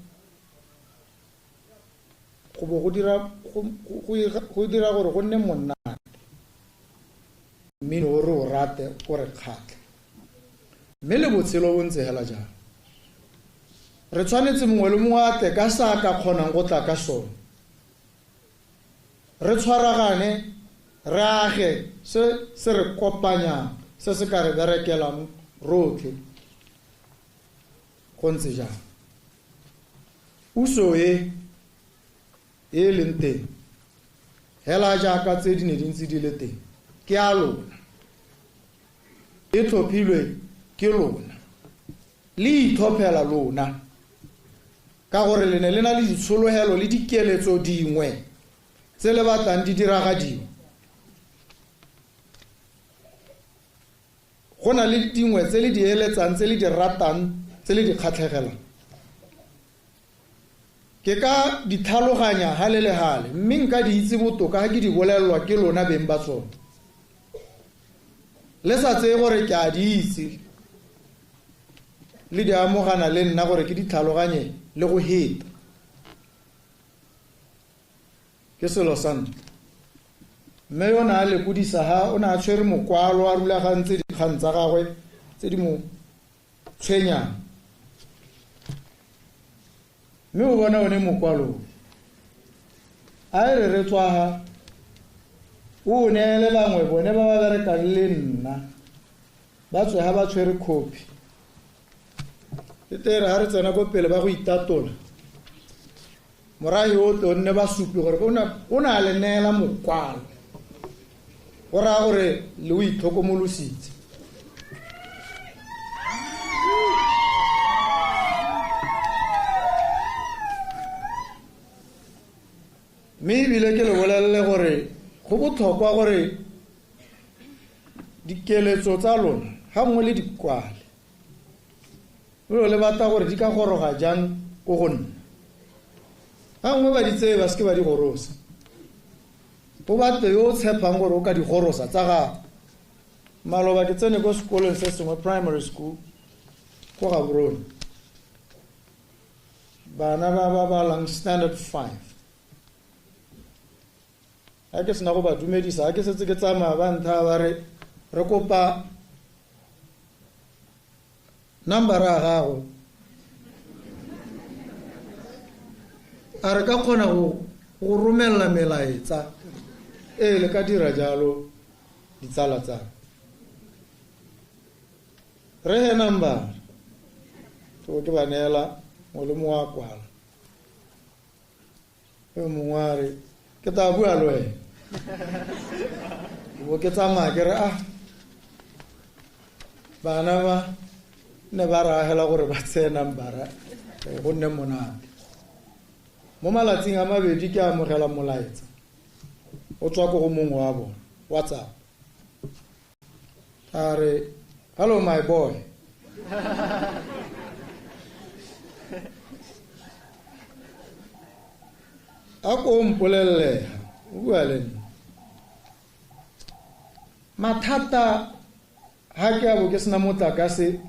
go bo go dira go dira gore go nne monate, mmino o re o rate, o re kgatlhe. Mme le botshelo bo ntse hela jang. Re tshwanetse mongwe le mongwe a tle ka sa ka kgonang go tla ka sone. Re tshwaragane, re age se se re kopanyang, se se ka re berekelang rotlhe. Go ntse jang. Puso e e leng teng hela jaaka tse di ne di ntse di le teng, ke a lona, e tlhophilwe ke lona, le itlhophela lona, ka gore le ne le na le ditshologelo le dikeletso dingwe tse le batlang di diragadiwa. Go na le dingwe tse le di eletsang, tse le di ratang, tse le di kgatlhegelang. Ke ka di tlhaloganya hale le hale, mme nka di itse botoka ha ke di bolelelwa ke lona beng ba tsone. Le sa tseye gore ke a di itse, le di amogana le nna gore ke di tlhaloganye le go heta. Ke selo sa ntlha. Mme yo ne a lekodisa ha o ne a tshwere mokwalo a rulagantse dikgang tsa gagwe tse di mo tshwenyang. Mme o bona one mokwalo a e re re tswa ha o neele bangwe bone ba ba berekang le nna, ba tswe ha ba tshwere copy. E tere ha re tsena ko pele ba go itatola, morahi o tle o nne ba supi gore o ne a le neela mokwalo, go raya gore le o itlhokomolositse. Mme ebile ke le bolelele gore go botlhokwa gore dikeletso tsa lona ga nngwe le di kwale, o le batla gore di ka goroga jang ko go nna. Ga nngwe ba di tseye ba seke ba di gorosa, o batle yo o tshepang gore o ka di gorosa tsa gago. Maloba ke tsene ko sekolong se sengwe, primary school ko Gaborone, bana ba ba balang standard 5. Ha ke sena go ba dumedisa, ha ke setse ke tsamaya ba ntha ba re re kopa number ya gago A re ka kgona go romelela melaetsa? Ee, le ka dira jalo ditsala tsa re he number ke ke ba neela mongwe le mongwe a kwala. Yo mongwe a re ke tla bua le wena, bo ke tsamaya ke re a bana ba ne ba re agela gore ba tseye nambara go nne monate. Mo malatsing a mabedi ke amogela molaetsa o tswa ko go mongwe wa bona WhatsApp, a re hello my boy. A ko mpolellega o bua le nna mathata ha ke a bo ke sena motlakase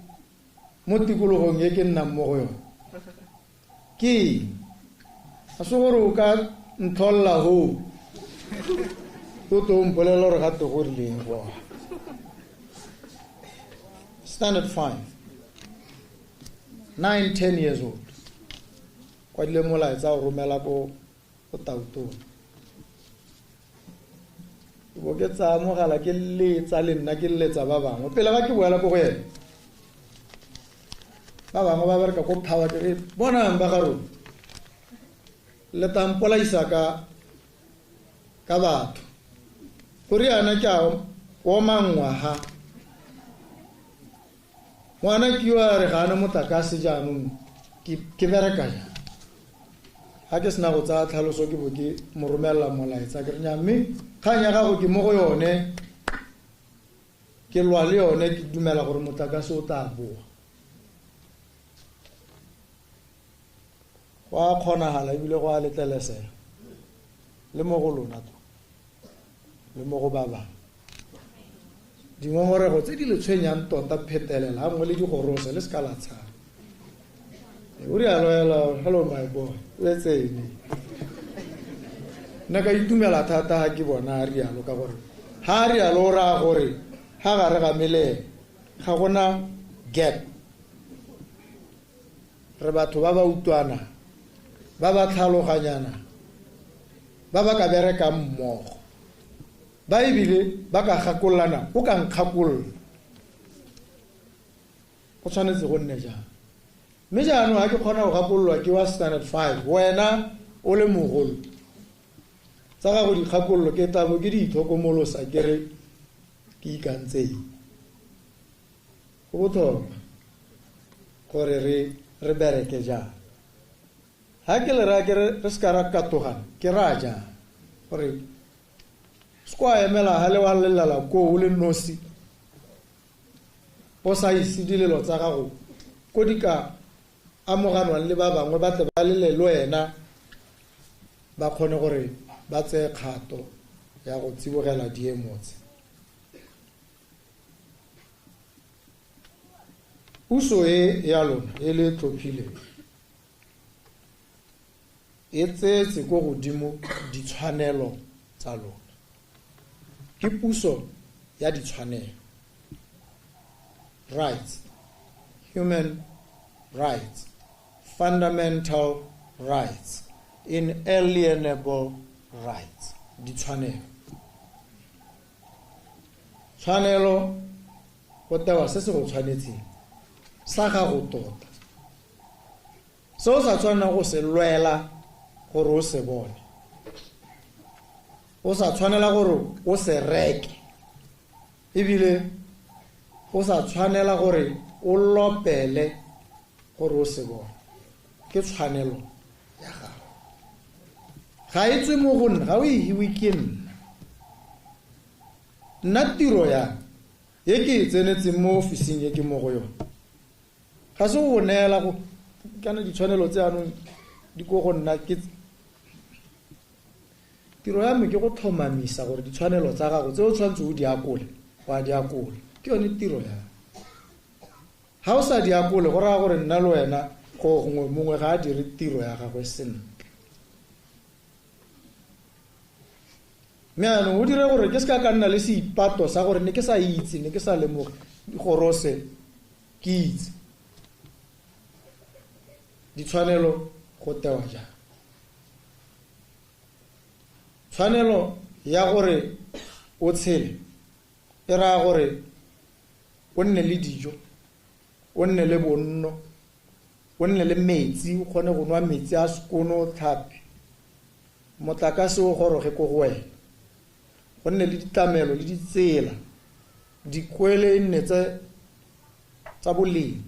mo tikologong e ke nnang mo go yone ke eng? A se gore o ka ntlholla ho o tlo mpolelela gore gate go rileng go standard 5 9 10 years old kwadile molaetsa o romela ko go Tautona. Bo ke tsaya mogala ke letsa le nna ke letsa ba bangwe pele ga ke boela ko go ene. Ba bangwe ba bereka ko power ke re bonang ba ga rona le tampolaisa ka batho gore yana ke a oma ngwaga ngwana ke yo a re ga ana motlakase jaanong ke bereka jang. Ga ke sena go tsaya tlhaloso ke bo ke mo romelela molaetsa ke re nya mme kgang ya gago ke mo go yone ke lwa le yone ke dumela gore motlakase o tla boa. Go a kgonagala ebile go a letlelesega le mo go lona to le mo go ba bangwe. Dingongorego tse di le tshwenyang tota phetelela ga nngwe le digorose le se ka la tshaba. O rialo hela hello my boy o etseng. Nna ka itumela thata ga ke bona a rialo ka gore ha a rialo o raya gore ha gare ga melele ga gona gap. Re batho ba ba utlwana ba ba tlhaloganyana ba ba ka berekang mmogo ba ebile ba ka gakololana o ka nkgakolola go tshwanetse go nne jang. Mme jaanong ga ke kgona go gakololwa ke wa standard 5 wena o le mogolo tsa gago dikgakololo ke tabo ke di itlhokomolosa ke re ke ikantseng. Go botlhokwa gore re bereke jang. Ha ke le raya ke re se ka ra katogana ke raya jang gore se kwa emela ha le wa lelela koo o le nosi o sa ise dilelo tsa gago ko di ka amoganwang le ba bangwe ba tle ba lele le wena ba kgone gore ba tseye kgato ya go tsibogela diemo tse. Puso e ya lona e le tlhophileng e tseetse ko godimo ditshwanelo tsa lona. Ke puso ya ditshwanelo, rights, human rights, fundamental rights, inalienable rights, ditshwanelo. Tshwanelo go tewa se se go tshwanetseng sa gago tota se o sa tshwanang go se lwela gore o se bone, o sa tshwanela gore o se reke, ebile o sa tshwanela gore o lopele gore o se bone. Ke tshwanelo ya gago, ga e tswe mo go nna, ga o e hiwe ke nna. Nna tiro ya e ke e tsenetseng mo ofising e ke mo go yone ga se go neela go kana ditshwanelo tse anong di ko go nna. Ke tiro ya me ke go tlhomamisa gore ditshwanelo tsa gago tse o tshwanetse o di akole wa di akola, ke yone tiro ya. Ha o sa di akole go raya gore nna le wena go gongwe mongwe ga a dire tiro ya gagwe sentle. Mme anong o dire gore ke se ka nna le seipato sa gore ne ke sa itse, ne ke sa lemoge gorose ke itse ditshwanelo go tewa jang. Tshwanelo ya gore o tshele e raya gore o nne le dijo, o nne le bonno, o nne le metsi, o kgone go nwa metsi a sekono o tlhape, motlakase o goroge ko go wena, go nne le ditlamelo le ditsela, dikwele e nne tsa boleng,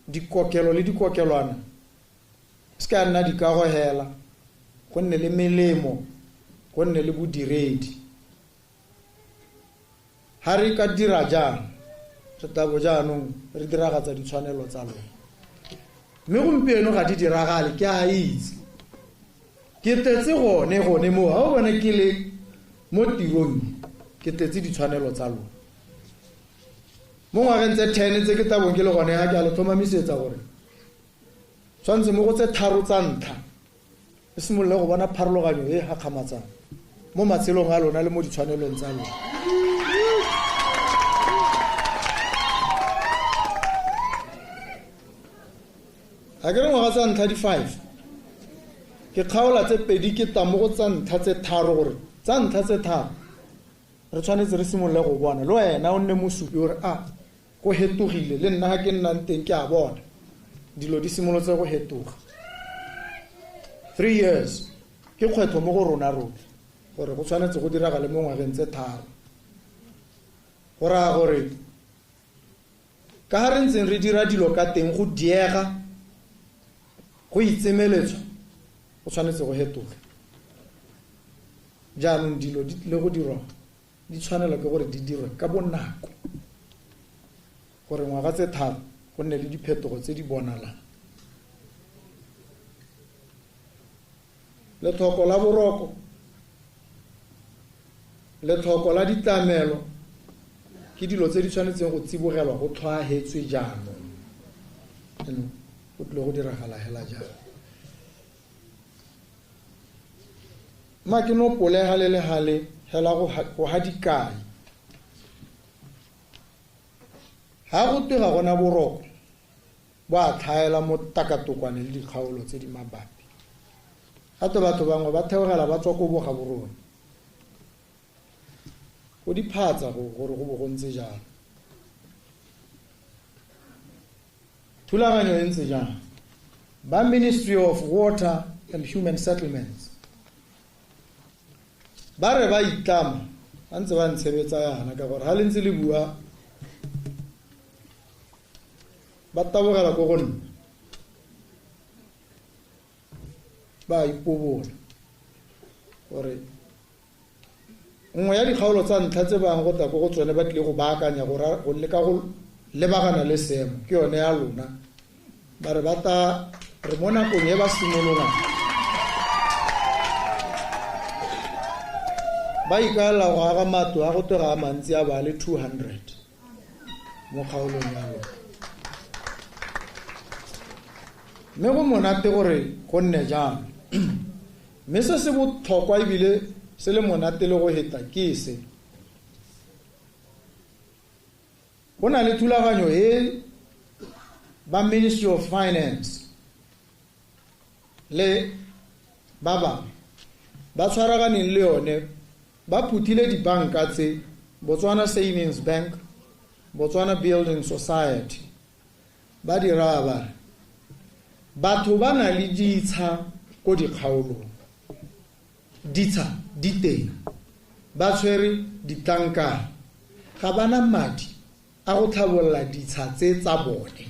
dikokelo le dikokelwana se ka nna dikago hela, go nne le melemo, go nne le bodiredi. Ha re ka dira jang, re tla bo jaanong re diragatsa ditshwanelo tsa lona. Mme gompieno ga di diragale, ke a itse. Ke tletse gone moo, ha o bone ke le mo tirong, ke tletse ditshwanelo tsa lona. Mo ngwageng tse 10 tse ke tla bong ke le gone, ha ke a le tlhomamisetsa gore tshwanetse mo go tse 3 tsa ntlha e simolole go bona pharologanyo e gakgamatsang mo matshelong a lona le mo ditshwanelong tsa lona. Ga ke re ngwaga tsa ntlha di 5, ke kgaola tse 2 ke tla mo go tsa ntlha tse 3, gore tsa ntlha tse 3 re tshwanetse re simolole go bona. Le wena o nne mosupi gore a go hetogile, le nna ga ke nnang teng ke a bona dilo di simolotse go hetoga. 3 years ke kgwetlho mo go rona rotlhe gore go tshwanetse go diragale mo ngwageng tse 3. Go raya gore ka ga re ntseng re dira dilo ka teng go diega, go itsemeletswa, go tshwanetse go hetoge. Jaanong dilo di tlile go dirwa, di tshwanelwa ke gore di dirwe ka bonako gore ngwaga tse 3 go nne le diphetogo tse di bonalang. Letlhoko la boroko, letlhoko la ditlamelo ke dilo tse di tshwanetseng go tsibogelwa go tlhwaahetswe jaanong. Jaanong go tlile go diragala hela jang. Mma ke no pole gale le gale hela go ha dikai. Ha go twe ga gona boroko, bo a tlhaela mo Takatokwane le dikgaolo tse di mabapi. Gape batho bangwe ba theogela ba tswa ko Bogaborone. Go diphatsa gore go bo go ntse jalo. Thulaganyo e ntse jang? Ba Ministry of Water and Human Settlements ba re ba itlama, ba ntse ba ntshebetsa yana ka gore ha le ntse le bua ba tabogela ko go nna, ba ipobola gore nngwe ya dikgaolo tsa ntlha tse bang go tla ko go tsone ba tlile go baakanya go leka go lebagana le seemo ke yone ya lona. Ba re ba tla re mo nakong e ba simololang ba ikaelela go aga matlo a go tloga a mantsi a ba le 200 mo kgaolong ya lona. Mme go monate gore go nne jang. Mme se se botlhokwa ebile se le monate le go heta ke se. Go na le thulaganyo e ba Ministry of Finance le ba bangwe ba tshwaraganeng le yone, ba phuthile dibanka tse Botswana Savings Bank, Botswana Building Society, ba di raya ba re batho ba na le ditsha ko dikgaolong, ditsha di teng, ba tshwere ditlankana, ga ba na madi a go tlhabolola ditsha tse tsa bone.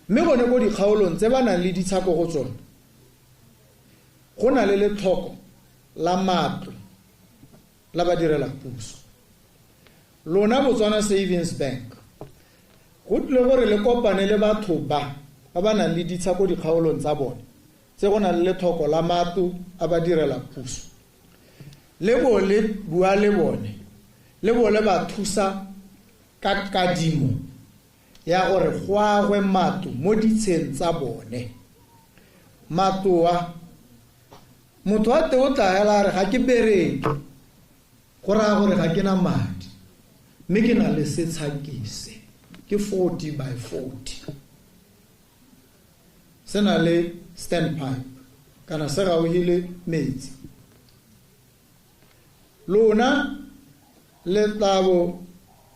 Mme gone ko dikgaolong tse ba nang le ditsha ko go tsone, go na le letlhoko la matlo la badirela puso. Lona Botswana Savings Bank, go tlile gore le kopane le batho ba ba nang le ditsha ko dikgaolong tsa bone tse go nang le letlhoko la matlo a badirela puso, le bo le bua le bone, le bo le ba thusa ka kadimo ya gore go agwe matlo mo ditsheng tsa bone. Matlo a motho a teng o tla hela a re ga ke bereke, go raya gore ga ke na madi, mme ke na le setsha ke se, ke 40 by 40, se na le standpipe kana se gauhile metsi, Lona le tlabo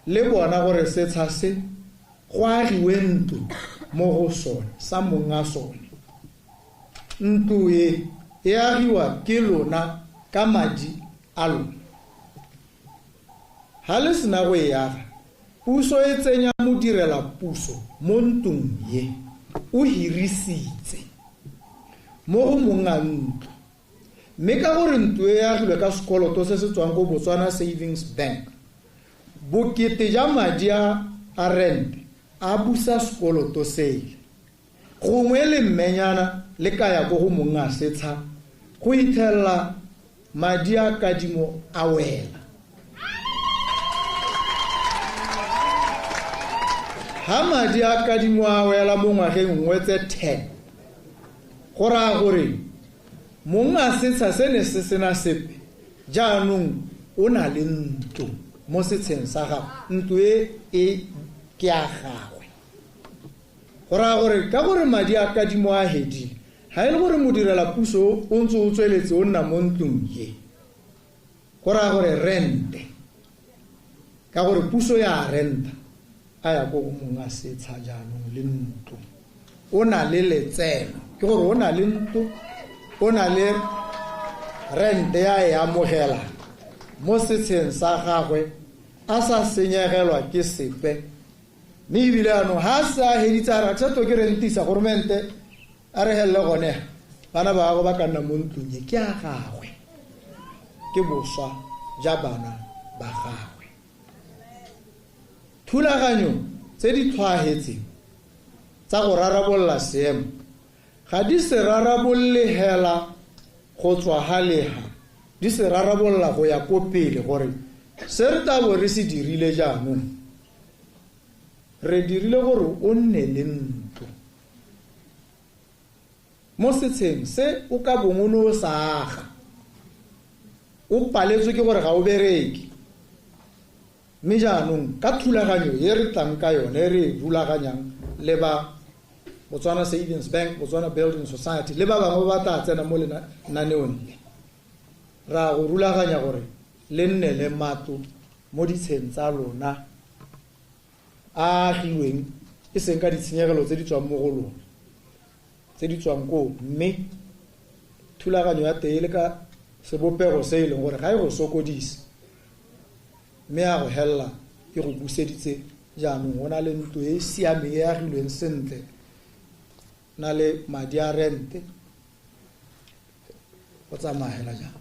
le bona gore setsha se go agiwe ntlo mo go sone sa monga sone. Ntlo e e agiwa ke lona ka madi a lona. Ha le sena go e aga, puso e tsenya modirela puso mo ntlong ye, o hirisitse mo go monga ntlo. Mme ka gore ntlo e agilwe ka sekoloto se se tswang ko Botswana Savings Bank, bokete ja madi a rent a busa sekoloto sele. Gongwe le mmenyana le ka ya ko go monga setsha go ithella madi a kadimo a wela. Ha madi a kadimo a wela mo ngwageng nngwe tse 10, go raya gore monga setsha se ne se sena sepe, jaanong o na le ntlo mo setsheng sa gagwe, ntlo e ke ya gagwe. Go raya gore ka gore madi a kadimo a hedile, ha e le gore modirela puso o ntse o tsweletse o nna mo ntlong e, go raya gore rente, ka gore puso ya renta, a ya ko go monga setsha jaanong le ntlo. O na le letseno, ke gore o na le ntlo, o na le rente ya e amogela mo setsheng sa gagwe a sa senyegelwa ke sepe. Mme ebile jaanong ha se a heditse a re, a ke ke rentisa goromente a re helele gone, bana ba gagwe ba ka nna mo ntlong e, ke a gagwe, ke boswa ja bana ba gagwe. Thulaganyo tse di tlhwaahetseng tsa go rarabolola seemo ga di se rarabolle hela go tswa ha leha, di se rarabolola go ya ko pele gore se re tla bo re se dirile jaanong, re dirile gore o nne le ntlo mo setsheng se o ka bong o ne o sa aga, o paletswe ke gore ga o bereke. Mme jaanong ka thulaganyo e re tlang ka yone, e re e rulaganyang le ba Botswana Savings Bank, Botswana Building Society le ba bangwe ba tla tsena mo lenaneong le, ra go rulaganya gore le nne le matlo mo ditsheng tsa lona a agilweng e seng ka ditshenyegelo tse di tswang mo go lona, tse di tswang koo, mme thulaganyo ya teng e le ka sebopego se e leng gore ga e go sokodise, mme a go hella e go buseditse jaanong o na le ntlo e e siameng e agilweng sentle, na le madi a rente, go tsamaya hela jang.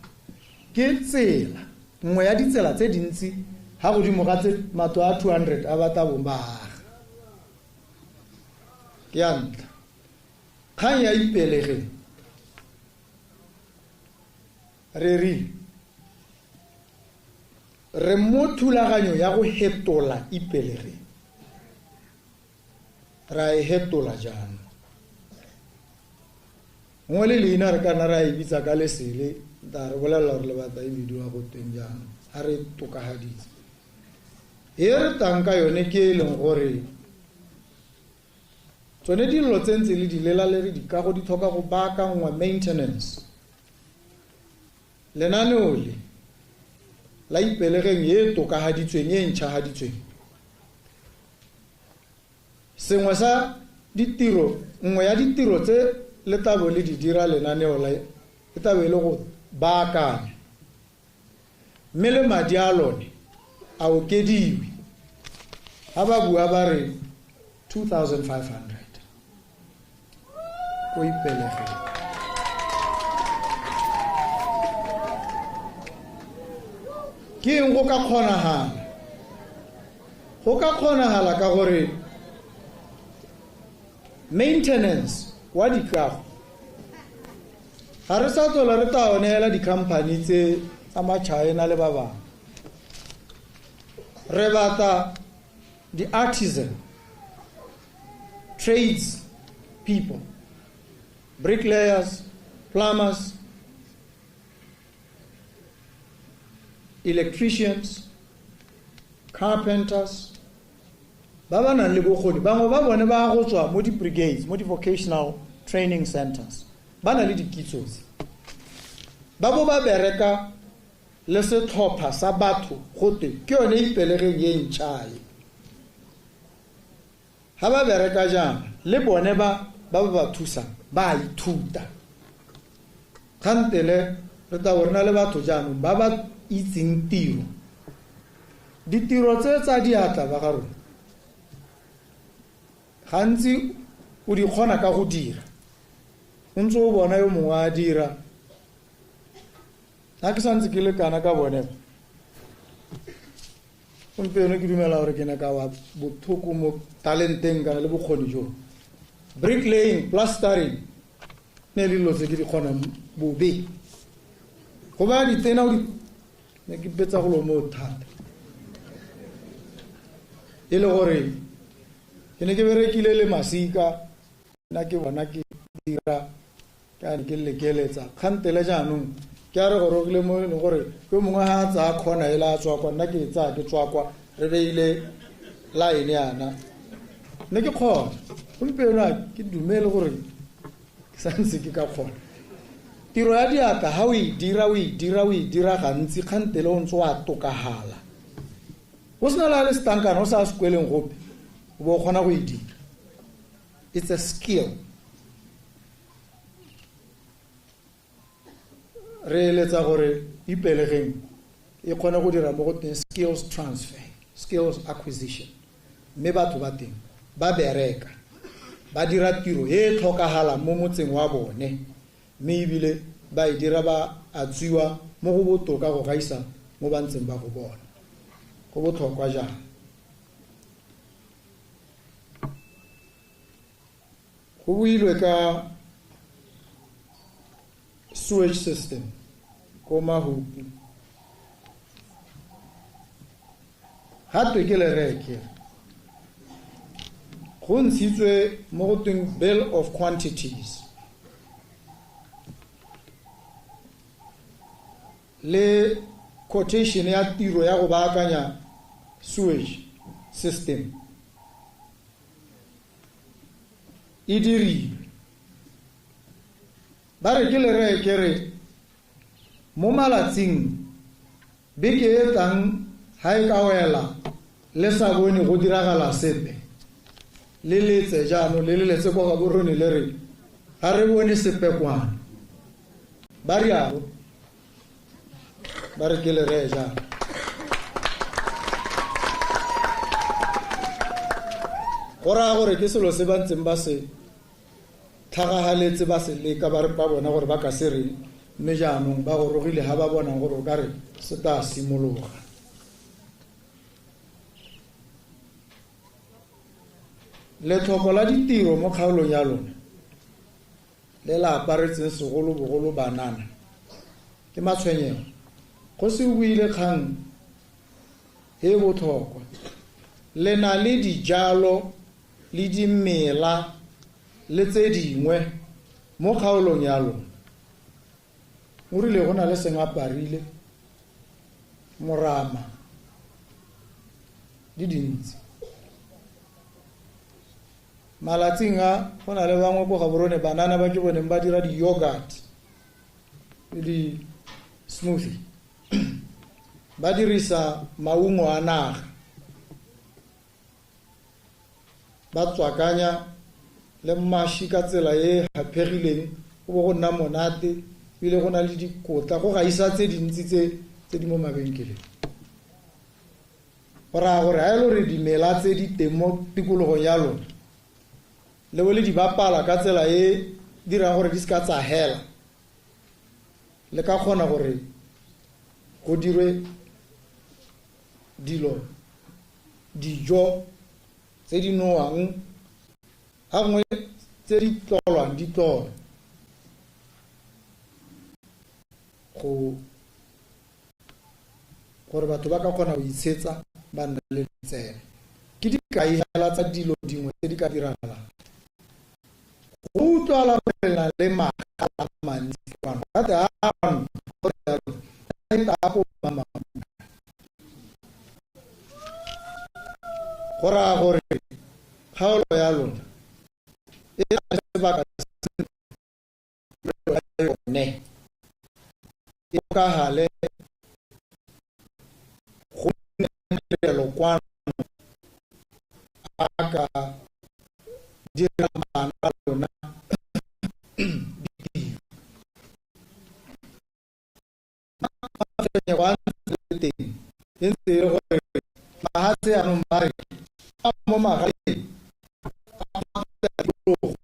Ke tsela nngwe ya ditsela tse dintsi ha godimo ga tse matlo a 200 a batla bong ba aga. Ke ya ntlha. Kgang ya Ipelegeng, re rile re mo thulaganyo ya go hetola Ipelegeng, ra e hetola jaanong. Nngwe le leina re ka nna ra e bitsa ka lesele, ta re bolelela gore le batla e bidiwa go tweng jaanong, ha re tokahaditse. E re tlang ka yone ke e leng gore tsone dilo tse ntse le di lela le re dikago di tlhoka go baakangwa, maintenance. Lenaneo le la Ipelegeng e tokahaditsweng, e ntšhahaditsweng, sengwe sa ditiro, nngwe ya ditiro tse le tla bo le di dira lenaneo le, e tla be e le go baakanya, mme le madi a lone a okediwe. Ha ba bua ba re 2500 ko Ipelegeng. Ke eng go ka kgonagala? Go ka kgonagala ka gore maintenance wa dikago ga re sa tlhola re tla neela di-company tse tsa ma-China le ba bangwe. Re batla di-artisan, trades people, bricklayers, plumbers, electricians, carpenters, ba ba nang le bokgoni. Bangwe ba bone ba go tswa mo di-brigades, mo di-vocational training centers, ba na le dikitso tse. Ba bo ba bereka le setlhopha sa batho gotwe ke yone Ipelegeng e ntšha e. Ga ba bereka jaana le bone ba ba ba thusang ba a ithuta. Kgantele re tla bo re na le batho jaanong ba ba itseng tiro. Ditiro tse tsa diatla ba ga rona gantsi o di kgona ka go dira, o ntse o bona yo mongwe a dira. Nna ke santse ke le kana ka bone gompieno, ke dumela gore ke ne ka wa bothoko mo talenteng kana le bokgoni jo. Bricklaying, plastering ne le dilo tse ke di kgonang bobe. Go baya ditena ne ke betsa go lo mo thata, e le gore ke ne ke berekile le masika, nna ke bona ke dira ka ne ke lekeletsa. Kgantele jaanong ke a re gorogile mo e leng gore yo mongwe ga a tsaya kgona e le a tswa kwa, nna ke e tsaya ke tswa kwa, re beile line yana, ne ke kgona. Gompieno a ke dumele gore ke santse ke ka kgona. Tiro ya diatla ga o e dira, o e dira, o e dira gantsi, kgantele o ntse o a tokagala, o sena le a le setankana o sa sekweleng gope, o bo o kgona go e dira. It's a skill. Re eletsa gore Ipelegeng e kgone go dira mo go teng skills transfer, skills acquisition, mme batho ba teng ba bereka, ba dira tiro e e tlhokagalang mo motseng wa bone, mme ebile ba e dira ba a tswiwa mo go botoka go gaisa mo ba ntseng ba go bona. Go botlhokwa jang. Go builwe ka sewage system ko Mahupu. Ga twe ke lereke, go ntshitswe mo go tweng bill of quantities le quotation ya tiro ya go baakanya sewage system e dirilwe. Ba re ke lereke re mo malatsing beke e tlang ha e ka wela le sa bone go diragala sepe, le letse jaanong, le leletse kwa Gaborone le re ga re bone sepe kwana. Ba rialo, ba re ke le reye jaanong. Go raya gore ke selo se ba ntseng ba se tlhagagaletse, ba se leka, ba re ba bona gore ba ka se reng, mme jaanong ba gorogile ga ba bonang gore o ka re se tla simologa. Letlhoko la ditiro mo kgaolong ya lona le la aparetseng segolobogolo banana ke matshwenyego. Go se buile kgang e botlhokwa, le na le dijalo le dimela le tse dingwe mo kgaolong ya lona. O rile go na le sengaparile, morama di dintsi. Malatsing a go na le bangwe ko Gaborone banana ba ke boneng ba dira di-yogurt le di-smoothie, ba dirisa maungo a naga, ba tswakanya le mashi ka tsela e haphegileng, go bo go nna monate, ebile go na le dikotla go gaisa tse dintsi tse di mo mabenkeleng. Go raya gore ha e le gore dimela tse di teng mo tikologong ya lona le bo le di bapala ka tsela e dirang gore di seka tsa hela, le ka kgona gore go dirwe dilo, dijo tse di nowang, ga gongwe tse di tlolwang di tlolwe, go gore batho ba ka kgona go itshetsa ba nna le letseno. Ke dikai fela tsa dilo dingwe tse di ka diragalang. Go utlwala gore le na le magala a mantsi kwano. Ga twe, a kwano, go jalo, a e tla go ba mangwe. Go raya gore kgaolo ya lona e na le sebaka se yone e tlhokagale Madirelo kwano a ka direla bana ba lona ditiro. Matshwenyego a ntse le teng e ntse e le gore mahatshe anong ba re a mo magaeng a tikologo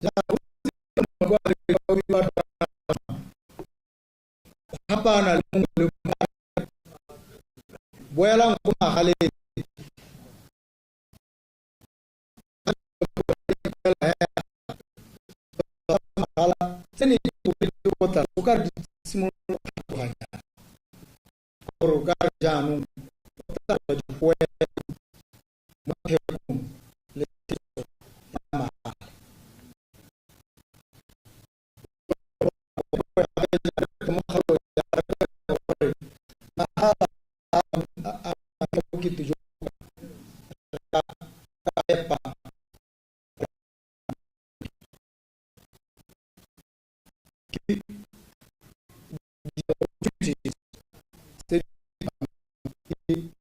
jaanong thapana le mongwe le mongwe boelang ko magaleng magala tse ne di go tla o ka re di simolola go tlhaloganya gore o ka re jaanong o tla dipoelo mo thekong le thekiso ya magala. Mo kgaolong ya gore magala a bokete jo ka epa ke di-opportunities tse di.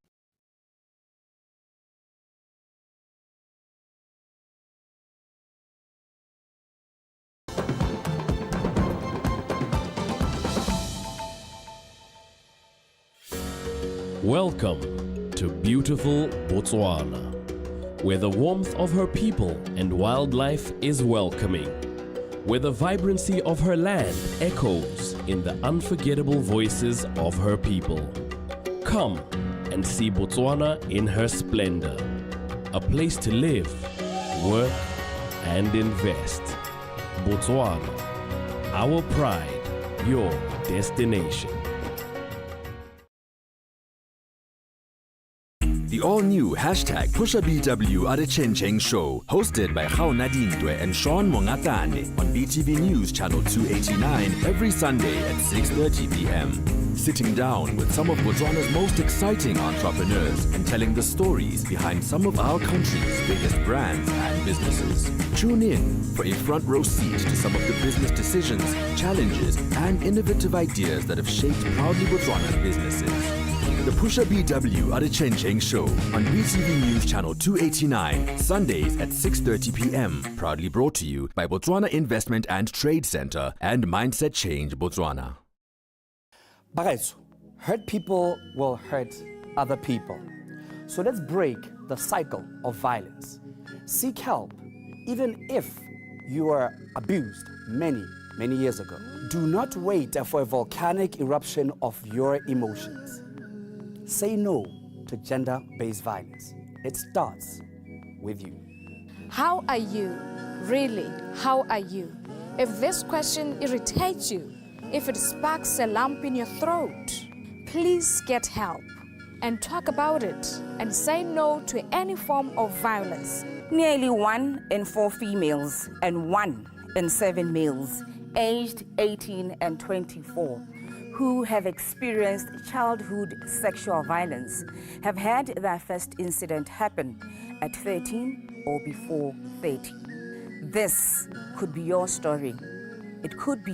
Welcome to beautiful Botswana, where the warmth of her people and wildlife is welcoming, where the vibrancy of her land echoes in the unforgettable voices of her people. Come and see Botswana in her splendor, a place to live, work, and invest. Botswana, our pride, your destination. The all-new #PushaBW Adechencheng Show, hosted by Gaona Dintwe and Sean Mongatane on BTV News Channel 289 every Sunday at 6:30 p.m. Sitting down with some of Botswana's most exciting entrepreneurs and telling the stories behind some of our country's biggest brands and businesses. Tune in for a front row seat to some of the business decisions, challenges, and innovative ideas that have shaped proudly Botswana's businesses. The Pusha BW Adechencheng Show on BTV News Channel 289, Sundays at 6:30 p.m. Proudly brought to you by Botswana Investment and Trade Center and Mindset Change Botswana. Bagaetso, hurt people will hurt other people. So let's break the cycle of violence. Seek help, even if you were abused many, many years ago. Do not wait for a volcanic eruption of your emotions. Say no to gender based violence. It starts with you. How are you? Really, how are you? If this question irritates you, if it sparks a lump in your throat, please get help and talk about it and say no to any form of violence. Nearly 1 in 4 females and 1 in 7 males aged 18 and 24 who have experienced childhood sexual violence have had their first incident happen at 13 or before 30. This could be your story. It could be